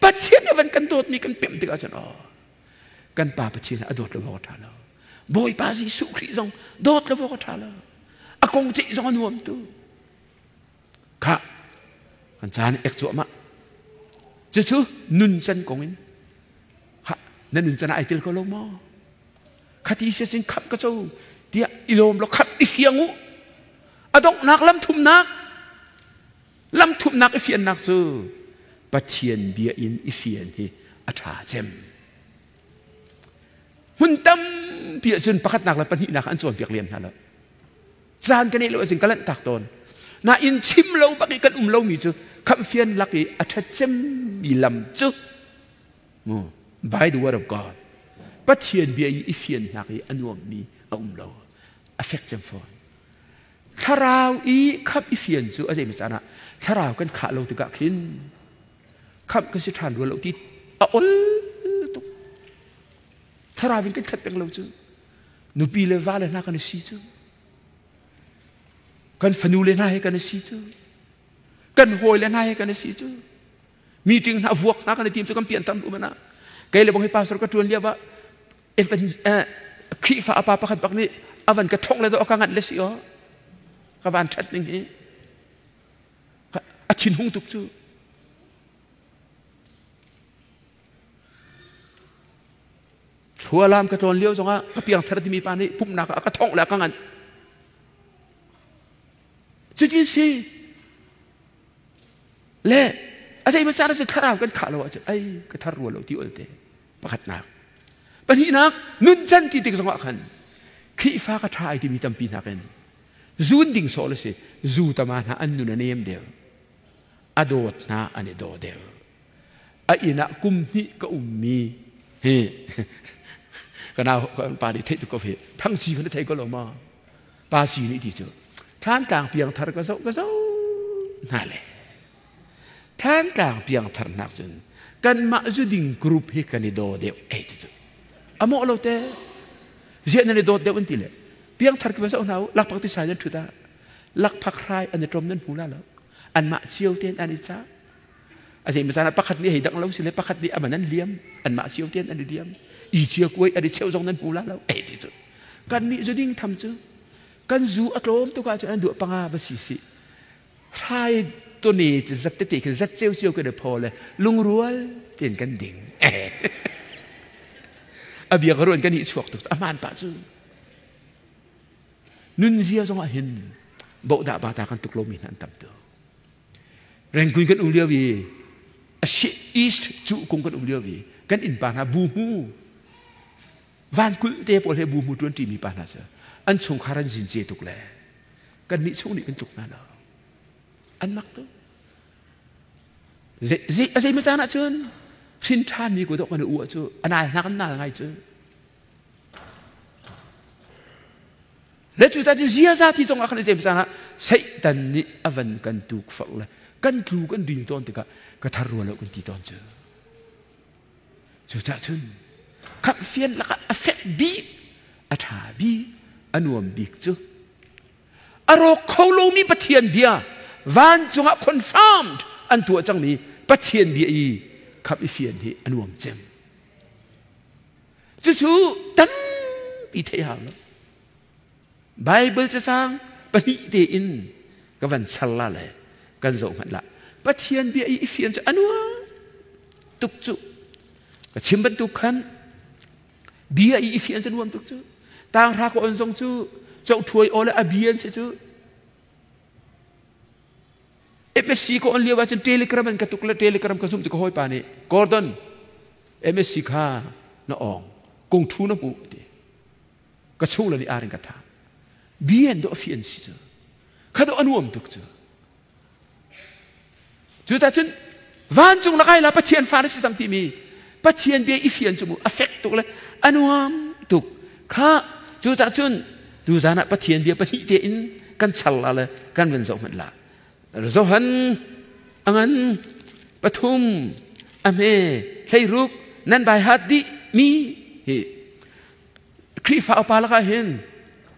S1: Pathian nih van kan dawtmi kan pemh tikah cun oh kan pa Pathian a dawt lo awk a ṭha lo. Bawipa Jesuh Khrih zong dawt lo awk a ṭha lo. A kong ceih zong a nuam tu. Khah, kan caan ek cuahmah. Cucu nuncan kong in khah, na nuncan ah ai tel ko lo maw? Khati sia cun khamh ka co tiah i lawm law khamh i fiang u. A donghnak lam thumnak lam thumnak i fiannak cu Pathian bia in i fian hi a ṭha cem. Hmun tampi ahcun pakhatnak le pahnihnak an cawnpiak lem hna lo. Caan kan neih lo ahcun ka lanhtak tawn. Nain chim lo bak i kan um lomi cu khamhfian lak i a ṭhat cemmi lam cu by the word of God Pathian bia i i fiannak i a nuammi a um lo. A fek cem fawn. Thlarau i khamh i fian cu a zeimi caan ah thlarau kan khah lo tikah khin khamh kan si ṭhan rua lo ti a ol tuk. Thlarau in kan khat peng lo cu. Nupi le va le hna kan i si cu. Kan fanu le hna he kan i si cu. Kan hawi le hna he kan i si cu. Meeting hna vuak hna kan i tim cu kan pian tam um na. Kei le bang hi pastor ka tuan lio ah Khrihfa apa pakhat bak nih avan ka thong le do ka nganh le si o. Ka van that ning hi. A thinhung tuk cu. Thlualam ka tlawn lio zongah ka piangthar timi pa nih pumhnak ah a ka thongh le a ka nganh. Cutin si le a zei hmasa cu thlarau kan khah lo ahcun ai ka thar rua lo ti olte pakhatnak pahnihnak nuncan ti tik zongah khan Khrihfa ka ṭha ai timi tampi nakin zun ding sawh le si zu tama hna an nun a nem deuh a dawt hna an i daw deuh a inn ah kum hnih ka ummi hi ka nau pa nih theih tuk ko hi thangsi kha na thei ko lo ma pa si nih ti cu Thlantlang piangthar ka zoh ka zoh hna le Thlantlang piangthar nak cun kanmah zuding group hi kan i daw deuh ei ti cu a mawh lo te ziah nan i dawt deuh an ti le piangthar ki va zoh hna u lakpak ti sai nan thut ah lakphak hrai an i ṭom nan hmu la lo anmah cio tein an i cah a zei caan ah pakhat nih hei dang lo si le pakhat nih aman an liam anmah cio tein an i liam i cia kuai an i cheu zong nan hmu la lo ei ti cu kan nih zu ding tham cu kan zu a tlawm tuk ahcun an duh panga va si si hrai tuni zat tete khin zat ceu cio kan i phaw le lungrual tein kan ding. A bia ka ruan kan i chuak tuk a hmaan pah cu. Nunzia zong ah hin bohdah bata kan tuk lomi hna an tam tuk. Rengkun kan um lio i East cu kung kan um lio i kan innpa hna bu hmu van kulh te pawl he bu hmu ṭuan ṭimi pa hna cu an chungkhar an zin ce tuk le kan nih chung nih kan tluk hna lo. An mak tuk. A zei caan ah cun hrin ṭhanmi ko dok kan u cu a nal hna kan nal ngai cu. Le cu cu ziaza ti zong ah khan zei caan ah Satan nih a van kan tukforh le kan tlu kan dil tawn tikah ka thar rua lo kan ti tawn cu. Cucah cun khamhfian lakah a fek bik, a ṭha bik, a nuam bik cu a rawk kho lomi Pathian bia vancung ah confirmed an tuah cangmi Pathian bia i khamh i fian hi a nuam cem. Cucu tampi theih hau lo. Bible cacang pahnih te in ka van char la le kan zoh hmanh la. Pathian bia i fian cu a nuam tuk cu. Ka chim bantuk khan bia i fian cu nuam tuk cu. Tanghra ka on zong cu chohthuai aw le a bia an si cu. MSC ka on lio ahcun Telegram an ka tuk le Telegram ka zumh cu ka hawipa nih Gordon MSC kha na ong kung thu na hmuh ti ka chung le nih arin ka tha bien do fi an si cu kha do anuam tuk cu cu ta cun vancung na kai la Pathian fa na si cang timi Pathian bia i fian cu mu a fek tuk le anuam tuk kha cu ta cun tu zan ah Pathian bia pahnih te in kan char la le kan van zoh hmanh la Johan angan pathum a hme hleiruk nan bai hat dih mi hi Khrihfa upa lakah hin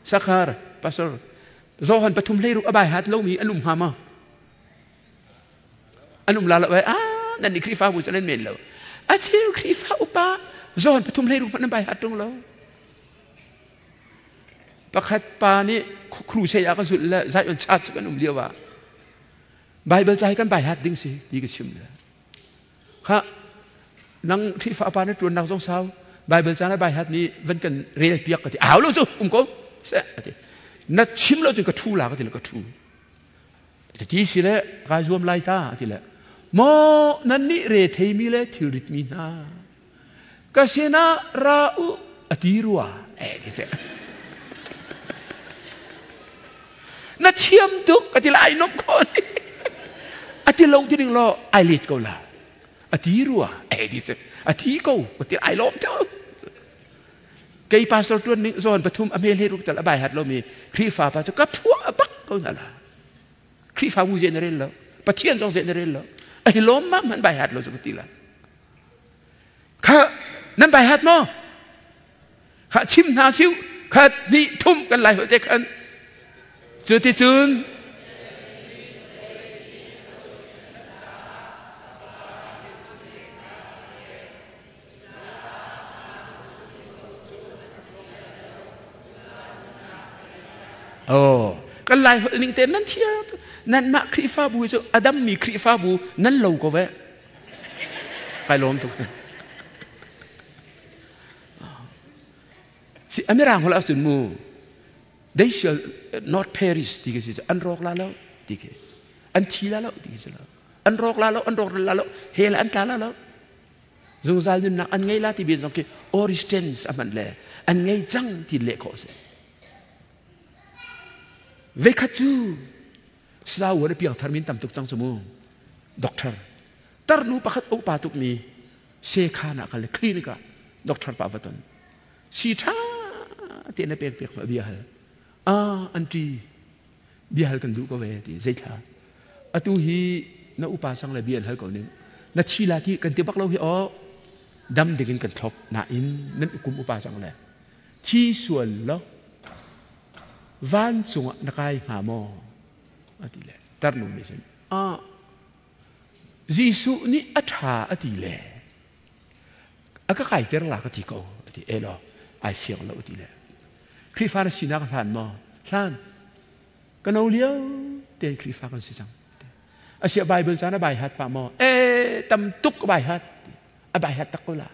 S1: sakhar pastor Johan pathum hleiruk a bai hat lomi an um hnga maw an um la lo ai ah nan nih Khrihfa bu cu nan men lo a cheu Khrihfa upa Johan pathum hleiruk hmanh nan bai hat ṭung lo Pakhat pa nih crusade ah ka zulh le Zion Church kan um lio ah Bible ca hi kan bai hat ding si ti ka chim le. Kha nang Khrihfa pa na ṭuannak zong sau Bible ca na bai hat ni van kan rel piak ka ti. Au lo cu um ko seh a ti. Na chim lo cu ka ṭhu la ka ti le ka ṭhu. Ti si le kai zuam lai ta a ti le. Maw nan nih re theimi le thilrit mi hna ka sinah ra u a ti rua eh ti ce na thiam tuk a ti la ai nom ko a ti lo ti ding law ai let ko la a ti rua eh ti ce a thi ko a ti ai lawm tuk kei pastor tuan ning zawn pathum a mel he ruk tal a bai hat lo mi Khrihfa pa cu ka phuah bak ko na la Khrihfabu je na rel lo Pathian zong je na rel lo a hi lawm ma man bai hat lo cu ka ti la Kha nan bai hat maw? Kha chim hna siu khat hnih thum kan lai holh te khan. Cu ti cun Oh, kan lai holh ning te nan thiam nan mah Khrihfabu cu adam mi Khrihfabu nan lo ko ve. Kai lawm tuk. Si Amirang holh ahcun mu they shall not perish ti khi si an rawk la lo ti khi an thi la lo ti khi si lo an rawk la lo an rawk la lo hell an tla la lo zungzal nunnak an ngei la ti bi zong khi origins a hman le an ngei cang ti leh khawh si vekhat cu Salau a piangthar min tam tuk cang cu mu. Doctor. Tarnu pakhat upa tuk mi sekhan ah kal le clinic ah doctor pa va ton. Si tha te na pek pek ma bia hal. Ah anti bia hal kan duh ko ve ti zei thla. Atu hi na upa sang le bia hal ko ning. Na thi la ti kan ti bak lo hi o dam ding in kan thlop na in nan kum upa sang le thi sual lo vancung ah na kai hnga maw a ti le tarnu nih cun ah Jesuh nih a ṭha a ti le a ka kaiter la ka ti ko a ti elaw ai siang lo a ti le Khrihfa na sinak hlan maw hlan ka no lio tein Khrihfa kan si cang. Asia Bible caan a bai hat pa maw? E tam tuk bai hat. A bai hat tak ko la.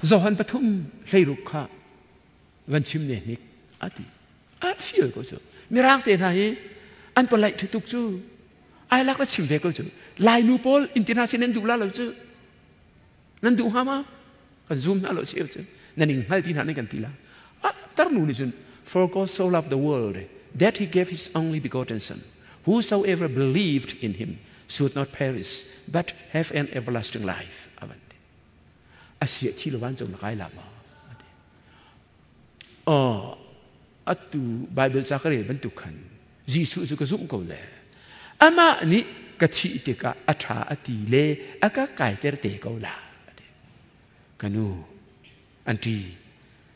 S1: Johan pathum hleiruk kha van chim ne hnik ati. A fial ko cu. Mirang te hna hi an polite tuk cu. Ai lak la chim ve ko cu. Lai nu pawl in ti hna sin nan duh la lo cu. Nan duh hnga ma? Kan zoom hna lo cheu cu. Nan ing hngal ti hna nan kan ti la. Ah, tarnu nih cun For God so loved the world that he gave his only begotten son whosoever believed in him should not perish but have an everlasting life avan ti asia thi lo van cung na kai la ma ati oh atu bible ca ka rel bantuk khan Jesuh cu ka zumh ko le amah nih ka thih tikah a ṭha a ti le a ka kaiter te ko la ati ka nu an ṭi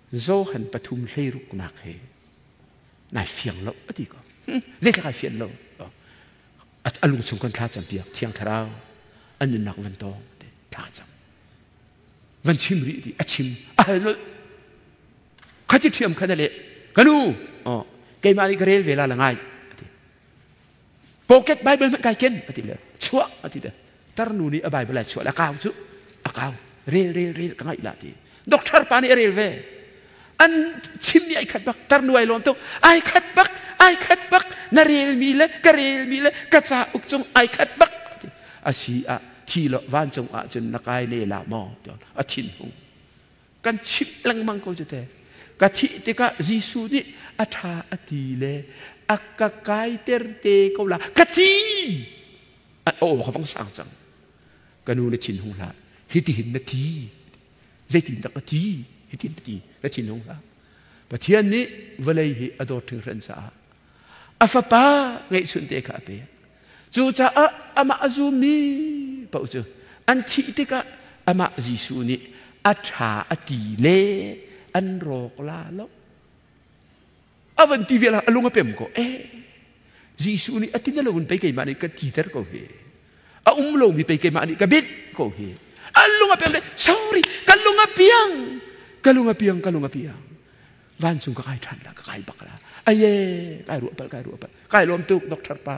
S1: Johan pathum hleiruk nak he nai fiang lo ati ko zeitlak ai fian lo a lung chung kan thla cam piak thiang thlarau an nunnak van tawng thla cam van chim rih ti a chim a hal nolh khati ṭhiam khan a leh ka nu oh keimah nih ka rel ve la la ngai ati pocket bible hmanh kai ken ati le chuah ati le tarnu nih a bible ai chuah le a kau cu a kau rel rel rel ka ngaih la ti doctor pa nih a rel ve an chim mi ai khat bak tarnu ai lawm tuk ai khat bak ai khat bak na rel mi le ka rel mi le ka ca uk cung ai khat bak asi ah thi lo vancung ah cun na kai ne la maw a thin hung kan chimh lengmang ko cu te ka thih tikah Jesuh nih a ṭha a ti le a ka kaiter te ko la ka thi a aw ka vang sang cang ka nu na thin hung hlah hitihin na thi zeitin dah ka thi hitin na ti na thin hung hlah Pathian nih vawlei hi a dawt hringhran caah a fapa ngeihchun te kha a pek cucaah amah a zummi paoh cu an thih tikah amah Jesuh nih a ṭha a ti le an rawk la lo a van ti vial a lung a pem ko eh Jesuh nih a ti na lo in pei keimah nih ka titer ko hi a um lomi pei keimah nih ka bit ko hi a lung a pem le sorry ka lung a piang ka lung a piang ka lung a piang vancung ka kai ṭhan la ka kai bak la aye kai ruah pal kai ruah pal kai lawm tuk doctor pa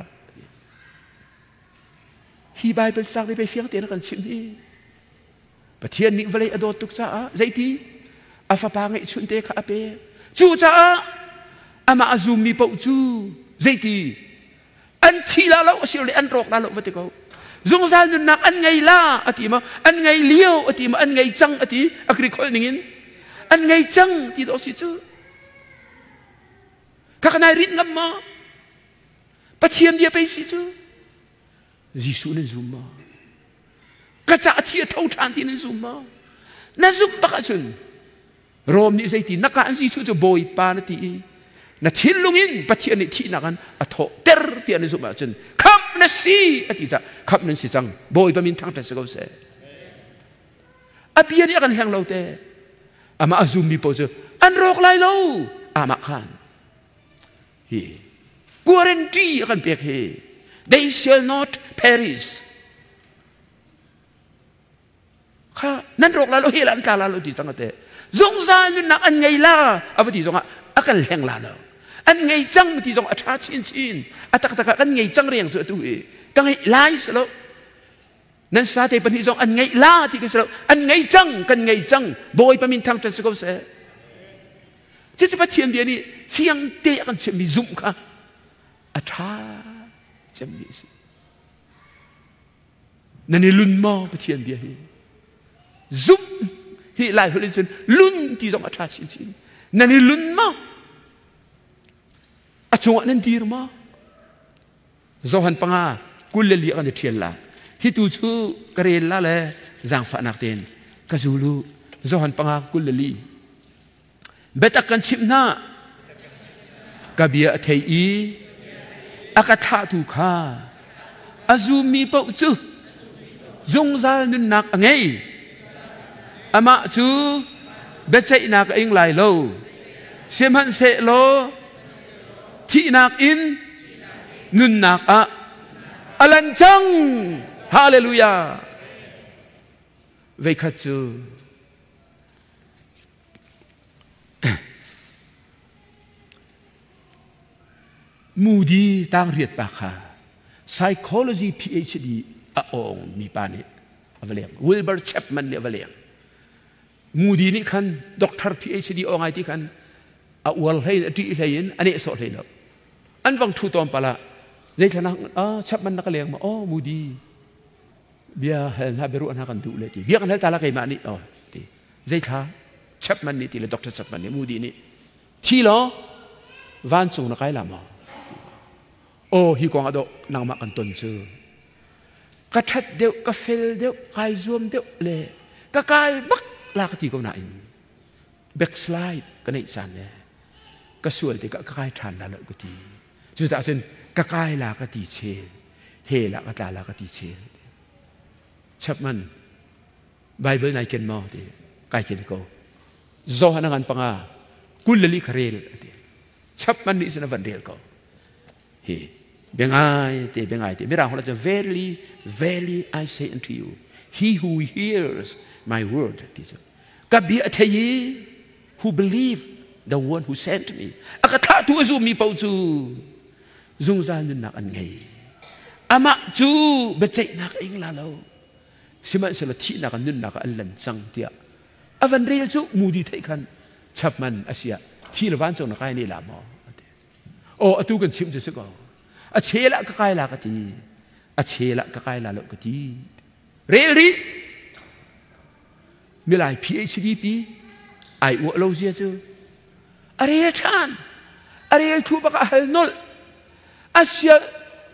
S1: hi bible sang nih pei fiang tein a kan chimh hi pathian nih vawlei a dawt tuk caah zeiti a fapa ngeihchun te kha a pek cu caah amah a zummi paoh cu zeiti an thi la lo asilo an rawk la lo va ti ko zungzal nunnak an ngei la a ti ma an ngei lio a ti ma an ngei cang a ti a Greek holh ningin an ngei cang ti dawh si cu kha ka nai rit ngam ma Pathian bia pei si cu Jesuh nan zum ma ka ca thi a tho ṭhan ti nan zum ma na zumh bak ahcun Rom nih zeiti na ka an Jesuh cu Bawipa na ti i na thinlung in Pathian nih thihnak an a thawhter tiah na zumh ahcun khamh na si a ti cah khamh nan si cang Bawipa min thangṭhat si ko seh a bia nih a kan hleng lo te amah a zummi paoh cu an rawk lai lo amah khan hi guarantee a kan pek hi they shall not perish Kha nan rawk la lo hell an tla la lo ti cang ate zungzal nunnak an ngei la a va ti zongah a kan hleng la lo an ngei cang ti zong a ṭha chin chin a taktak ah kan ngei cang reng cu atu hi ka ngeih lai si lo nan sate pahnih zong an ngeih la ti ka si lo an ngei cang kan ngei cang bawipa min thangṭhat si ko seh cucu Pathian bia nih fiang te a kan chimhmi zumh kha a ṭha cemmi a si Nan i lun maw Pathian bia hi? Zumh hi Lai holh in cun lun ti zong a ṭha chinchin. Nan i lun maw? A cungah nan dir maw? Johan panga 24 kan i ṭhial la. Hi tu cu ka rel la le zaangfahnak tein ka zulu. Johan panga 24. Biatak kan chimh hna. Ka bia a thei i a ka thlahtu kha a zummi paoh cu zungzal nunnak a ngei. Amah cu biaceihnak a ing lai lo. Sihmanhsehlaw thihnak in nunnak ah a lan cang. Hallelujah. Veikhat cu Moody tangriat pa kha Psychology PhD a awng mi pa nih a va leng. Wilbur Chapman nih a va leng. Moody nih khan doctor PhD awng ai ti khan a uar hlei in a ṭih hlei in a nehsawh hlei lo. An vang ṭhu tawn pala zeithla ah Chapman na ka leng ma oh Moody bia hal hna biaruah hna kan duh le ti bia kan hal ta la keimah nih oh ti zeithla Chapman nih ti le Dr. Chapman nih Moody nih thi law vancung na kai la maw aw hi kong ah dawh nangmah kan ton cu ka ṭhat deuh ka fel deuh kai zuam deuh le ka kai bak la ka ti ko nain backslide ka neih caan le ka sual tikah ka kai ṭhan la lo ka ti cucaah cun ka kai la ka ti chel he la ka tla la ka ti chel Chapman Bible nai ken maw ti kai ken ko Johan ngan panga kul le li kha rel ati Chapman nih cun a van rel ko hi bengai te bengai te mirang holh verily verily I say unto you he who hears my word ti cu ka bia a thei i who believe the one who sent me a ka thlahtu a zummi paoh cu zungzal nunnak an ngei amah cu biaceihnak a ing la lo sihmanhsehlaw thihnak in nunnak ah an lan cang tiah a van rel cu mudi theih khan chapman a siah thi le vancung na kai ne la maw aw atu kan chim cu si ko a chel ah ka kai la ka ti a chel ah ka kai la lo ka ti rel rih milai PhD pi ai uah lo zia cu a rel ṭhan a rel thu bak a hal nolh a sia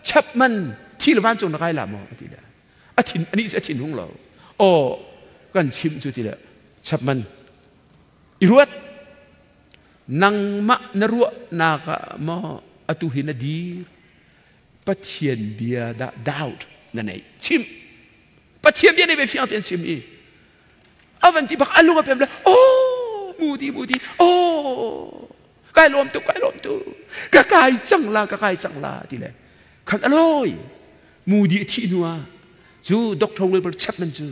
S1: chapman thi le vancung na kai la maw a ti le a thin anih cu a thin hung lo aw kan chim cu ti le chapman i ruat nangmah na ruahnak ah maw atu hi na dir Pathian bia dah doubt na neih chim Pathian bia nih fiang tein chim i a van ti bak a lung a pem le oh mudi mudi oh kai lawm tuk kai lawm tuk ka kai cang la ka kai cang la ti le khan a lawi mudi a thih hnu ah cu Dr. Wilbur Chapman cu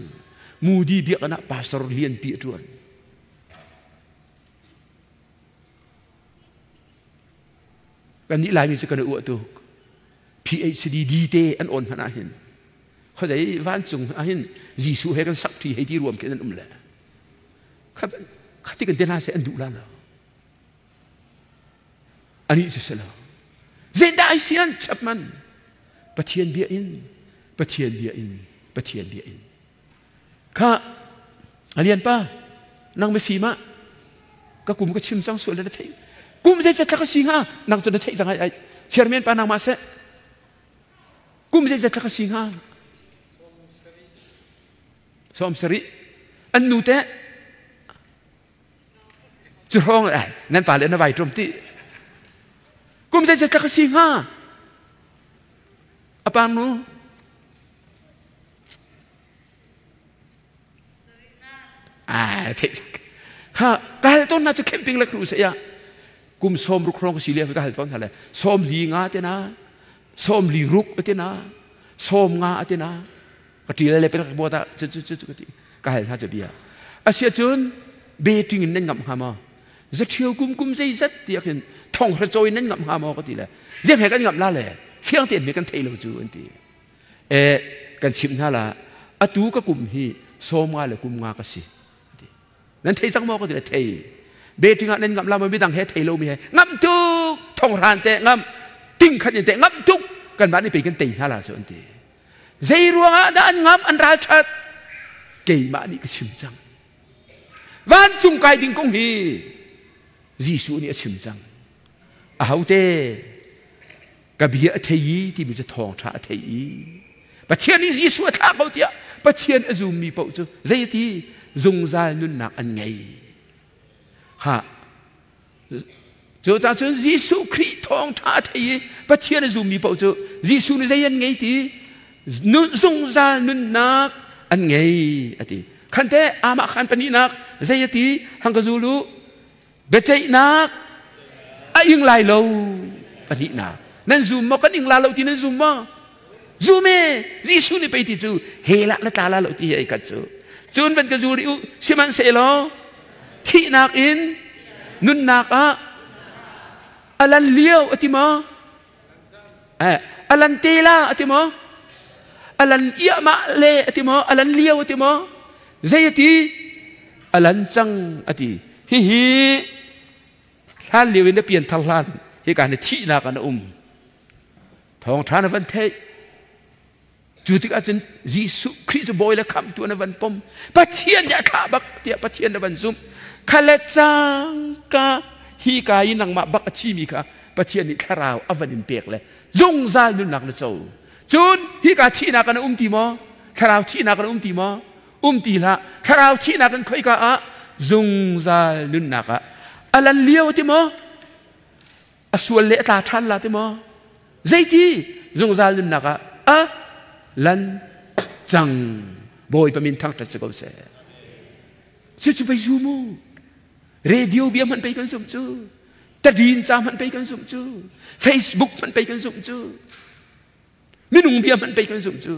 S1: mudi biakinn ah pastor lianpi a ṭuan Kannih Laimi cu kan i uah tuk. PhD D te an awn hmanh ahhin khuazei vancung ahhin Jesuh he kan sak ṭi hei ti ruam khi an um le kha ti kan te hna seh an duh la lo. Anih cu si lo. Zeidah ai fian Chapman? Pathian bia in, Pathian bia in, Pathian bia in. Kha alian pa nang mifim ah ka kum ka chim cang sual na theih kum zeizat thla ka si hnga nang cu na theih cang ai ai chairman pa nangmah seh kum zeizat thla ka si hnga sawm sarih an nu teh cu hrawng ai nan pa le na vai ṭum ti kum zeizat thla ka si hnga a pa nu Ah, theih kha ka hal tawn hna cu camping le khru se ya kum som ruk hrawng ka si le ka hal tawn hna le som li nga te na som li ruk te na som nga te na ka ṭil le pe ka bota cu cu cu ka ti ka hal hna cu bia asia cun betting in nan ngam hnga maw zaṭhio kum kum zeizat tiah khin thong hra cawi nan ngam hnga maw ka ti le zeng he kan ngam la le fiang tein me kan thei lo cu an ti E kan chimh hna la atu ka kum hi 50 le kum nga ka si nan thei cang maw ka ti le thei betting ah nan ngam la maw midang he thei lo mi he ngam tuk thonghran te ngam ting khat in te ngam tuk kan mah nih pei kan tei hna la cu an ti zei ruangah dah an ngam an ral that keimah nih ka chim cang vancung kai ding kong hi Jesuh nih a chim cang ahote ka bia a thei i timi cu thawngṭha a thei i Pathian nih Jesuh a thlah ko tiah Pathian a zummi paoh cu zeiti zungzal nunnak an ngei ha cu cun Jesuh Khrih thawngṭha a thei i Pathian a zummi paoh cu Jesuh nih zei an ngei ti zungzal nunnak an ngei a ti khante amah khan pahnihnak zei a ti hang ka zul u biaceihnak a ing lai lo pahnihnak nan zum maw kan ing la lo ti nan zum maw zum e Jesuh nih pei ti cu he lah na tla la lo ti hi ai khat cu cun van ka zu rih u sihmanhsehlaw thihnak in nunnak ah a lan lio a ti maw eh a Alan te la ati maw? Alan iahmah le ati maw? Alan lio ati maw? Zei ati? Alan cang ati. Hihi hlan lio in na pianthar hlan hika na thihnak ah na um. Thawngṭha na van theih. Cu tikah cun Jesuh Khrih cu bawi le khamhtu na van pom. Pathian nih a thlah bak tiah Pathian na van zumh. Kha le cangka hi ka i nangmah bak a thimi kha Pathian nih thlarau a van in pek le zungzal nunnak na co. Cun hika thihnak ah na um ti maw? Thlarau thihnak ah na um ti maw? Um ti hlah. Thlarau thihnak in khoika ah zungzal nunnak ah a lan lio ti maw? A sual le a tla ṭhan la ti maw? Zeiti zungzal nunnak ah a lan cang. Bawipa min thangṭhat si ko seh. Cucu pei zum u. Radio bia hmanh pei kan zumh cu. Tadin ca hmanh pei kan zumh cu. Facebook hmanh pei kan zumh cu. Minung bia hmanh pei kan zumh cu.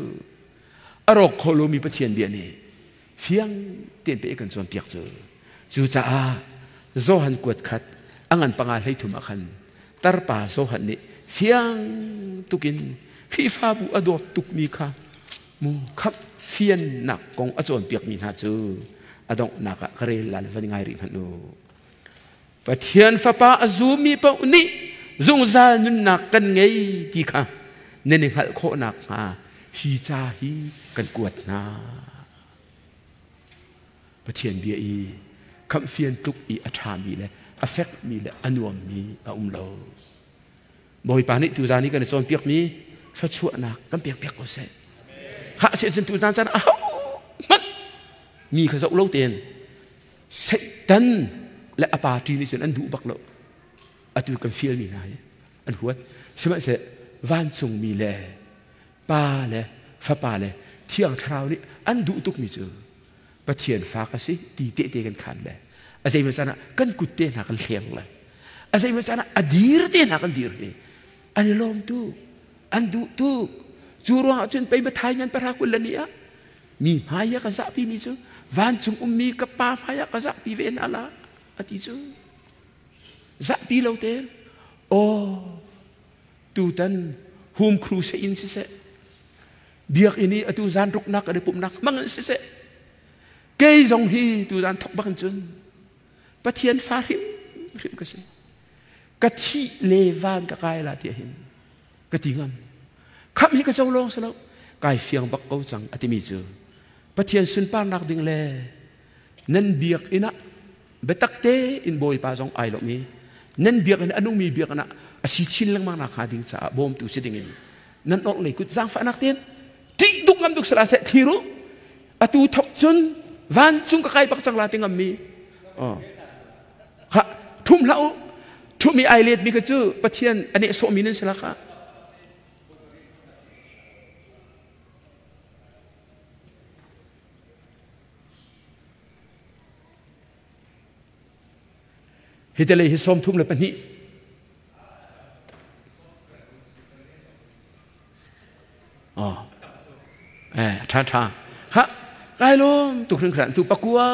S1: A rawk kho lomi Pathian bia nih fiang tein pe kan cawnpiak cu. Cucaah Johan kuat khat a ngan panga 13 ah khan tarpa Johan nih fiang tukin Khrihfabu a dawt tukmi kha mu khamh fiannak kong a cawnpiakmi hna cu a donghnak ah ka rel la le van ngai rih hmanh u. Pathian Fapa a zummi paoh nih zungzal nunnak kan ngei ti kha nan i hngalh khawh nakhnga hi ca hi kan kuat hna. Pathian bia i khamhfian tluk i a ṭhami le a fekmi le a nuammi a um lo. Bawipa nih tuzaan i kan i cawnpiakmi thluachuahnak kan pekpiak ko seh. Khah si cun tuzaan caan aho hmanh mi kha zoh lo tein Satan le a party nih cun an duh bak lo. Atu kan fialmi hna hi an huat. Sihmanhseh vancungmi le Pa le Fapa le Thiang Thlarau nih an duh tukmi cu Pathian fa ka si ti tehte kan khan le a zeimaw caan ah kan kut te hna kan hleng le a zeimaw caan ah a dir te hna kan dir hi an i lawm tuk an duh tuk. Cu ruangah cun pei Mathai ngan pahra 20 le ni ah mi hmai ah ka zahpi mi cu vancung ummi ka pa hmai ah ka zahpi ve hna la a ti cu. Zahpi lo te aw tutan home crusade in siseh, biakinn i atu zan ruknak kan i pumhnak hmang in siseh, kei zong hi tuzan thok bak in cun Pathian fa hrim hrim ka si, ka thih le van ka kai la ti hin ka ti ngam. Khamh hi ka co lawng si lo, kai fiang bak ko cang a timi cu Pathian sunparnak ding le nan biakinn ah biatak tein Bawipa zong ai lawm i nan biakinn a nungmi biakinn ah a si chin lengmang nak hnga ding caah bawmtu si dingin nan orhlei kut zaangfahnak tein ṭih duk ngam duk sala seh thlir u. Atu thok cun vancung ka kai bak cang la ti ngam mi kha thum hlah u. Thum i ai let mi kha cu Pathian a nehsawh mi nan si la kha. Hi te lei hi 32. Oh. Eh, tha tha. Kha, kai lom tuk hring tu pakua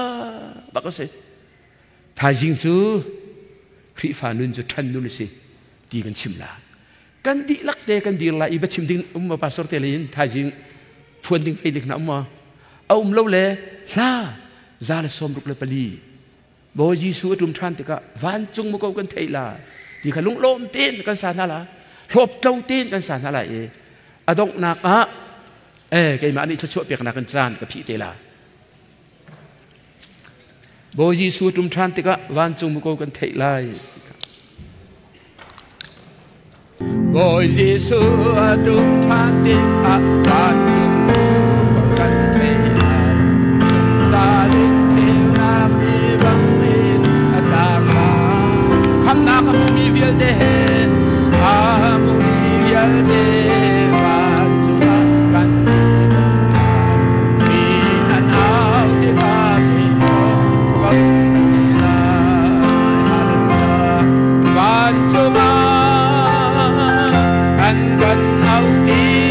S1: bak si. Thaizing cu Khrihfa nun cu ṭhan nun a si ti kan chim la. Kan dihlak te kan dir lai i va chim ding um ma pastor te in thaizing phuan ding fei ding na um ma a um lo le hla 164. Bawi Jesuh a ṭum ṭhan tikah vancung muko kan theih la ti kha lunglawm tein kan sa hna la, hlawptlo tein kan sa hna lai i a donghnak ah keimah nih thluachuah peknak in caan ka phih te la. Bawi Jesuh a ṭum ṭhan tikah vancung muko kan theih lai. Bawi Jesuh a ṭum ṭhan tikah vancung muko kan theih lai. Zungzal in ceunak ni bangin a tlang lai. Khamhnak a hmumi vialte he, a hmumi vialte he vancung ah kan i tong lai. Mi an au tikah kei zong ka um te lai. Hallelujah. Vancung ah an kan auh tikah.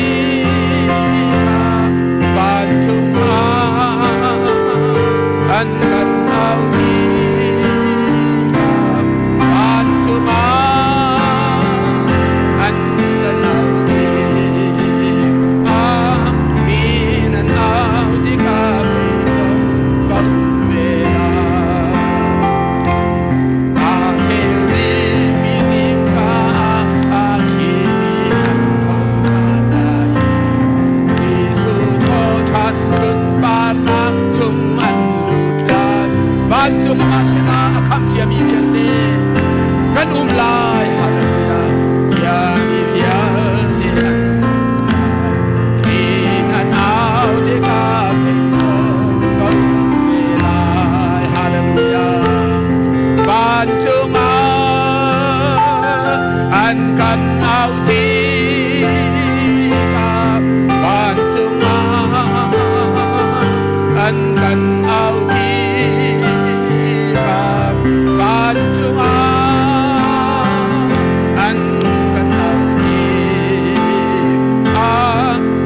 S1: An kan au tikah vancung ah, an kan au tikah vancung ah, an kan au tikah,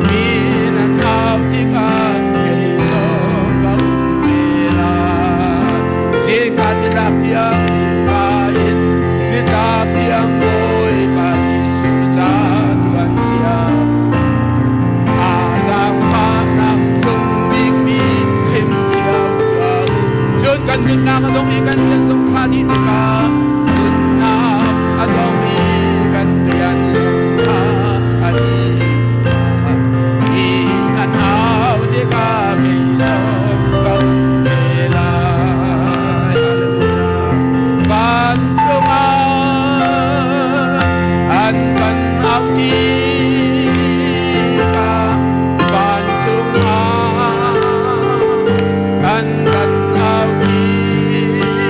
S1: min an au tikah kei zong ka um ve lai. Zingka nitlak tiang, zingka in nitlak tiang, Bawipa Jesuh ca tuan cia zaangfahnak cung bikmi chim cio tuah u. Cun kan nunnak a dong i kan rian zong tha dih tikah, nunnak a dong i kan rian zong tha a dih tikah, mi an au tikah kei zong ka um ve lai. Hallelujah. Vancung ah an kan au tikah, vancung ah an kan au tikah,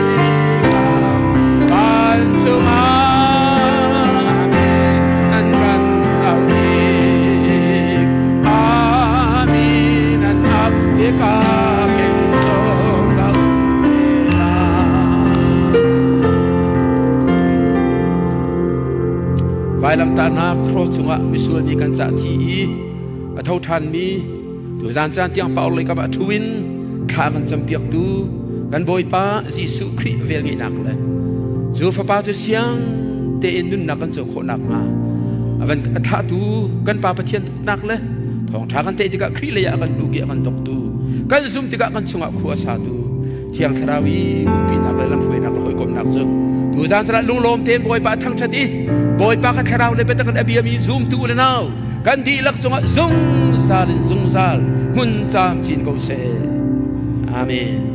S1: vancung ah, amen, an kan au tik, amin, an au tikah kei zong ka um ve lai. Vailamtahnak cross cungah misual mi kan cah thi i a tho ṭhanmi, tuzan caan tiang pa orhlei kam ah ṭhu in thla kan campiaktu kan Bawipa Jesuh Khrih velngeihnak le cu Fapa cu siang tein nunnak kan co khawh nakhnga a van a thlahtu kan Pa Pathian dawtnak le thawngṭha kan theih tikah Khrih lei ah a kan hnuk i a kan doktu, kan zum tikah kan chungah khua a satu Thiang Thlarau i umpinak le lamhruainak le hawikomhnak cu tuzaan caan ah lunglawm tein Bawipa a thangṭhat i Bawipa kha thlarau le biatak in a biami zumtu u le nau kan dihlak cungah zungzal in zungzal hmun camcin ko seh. Amen.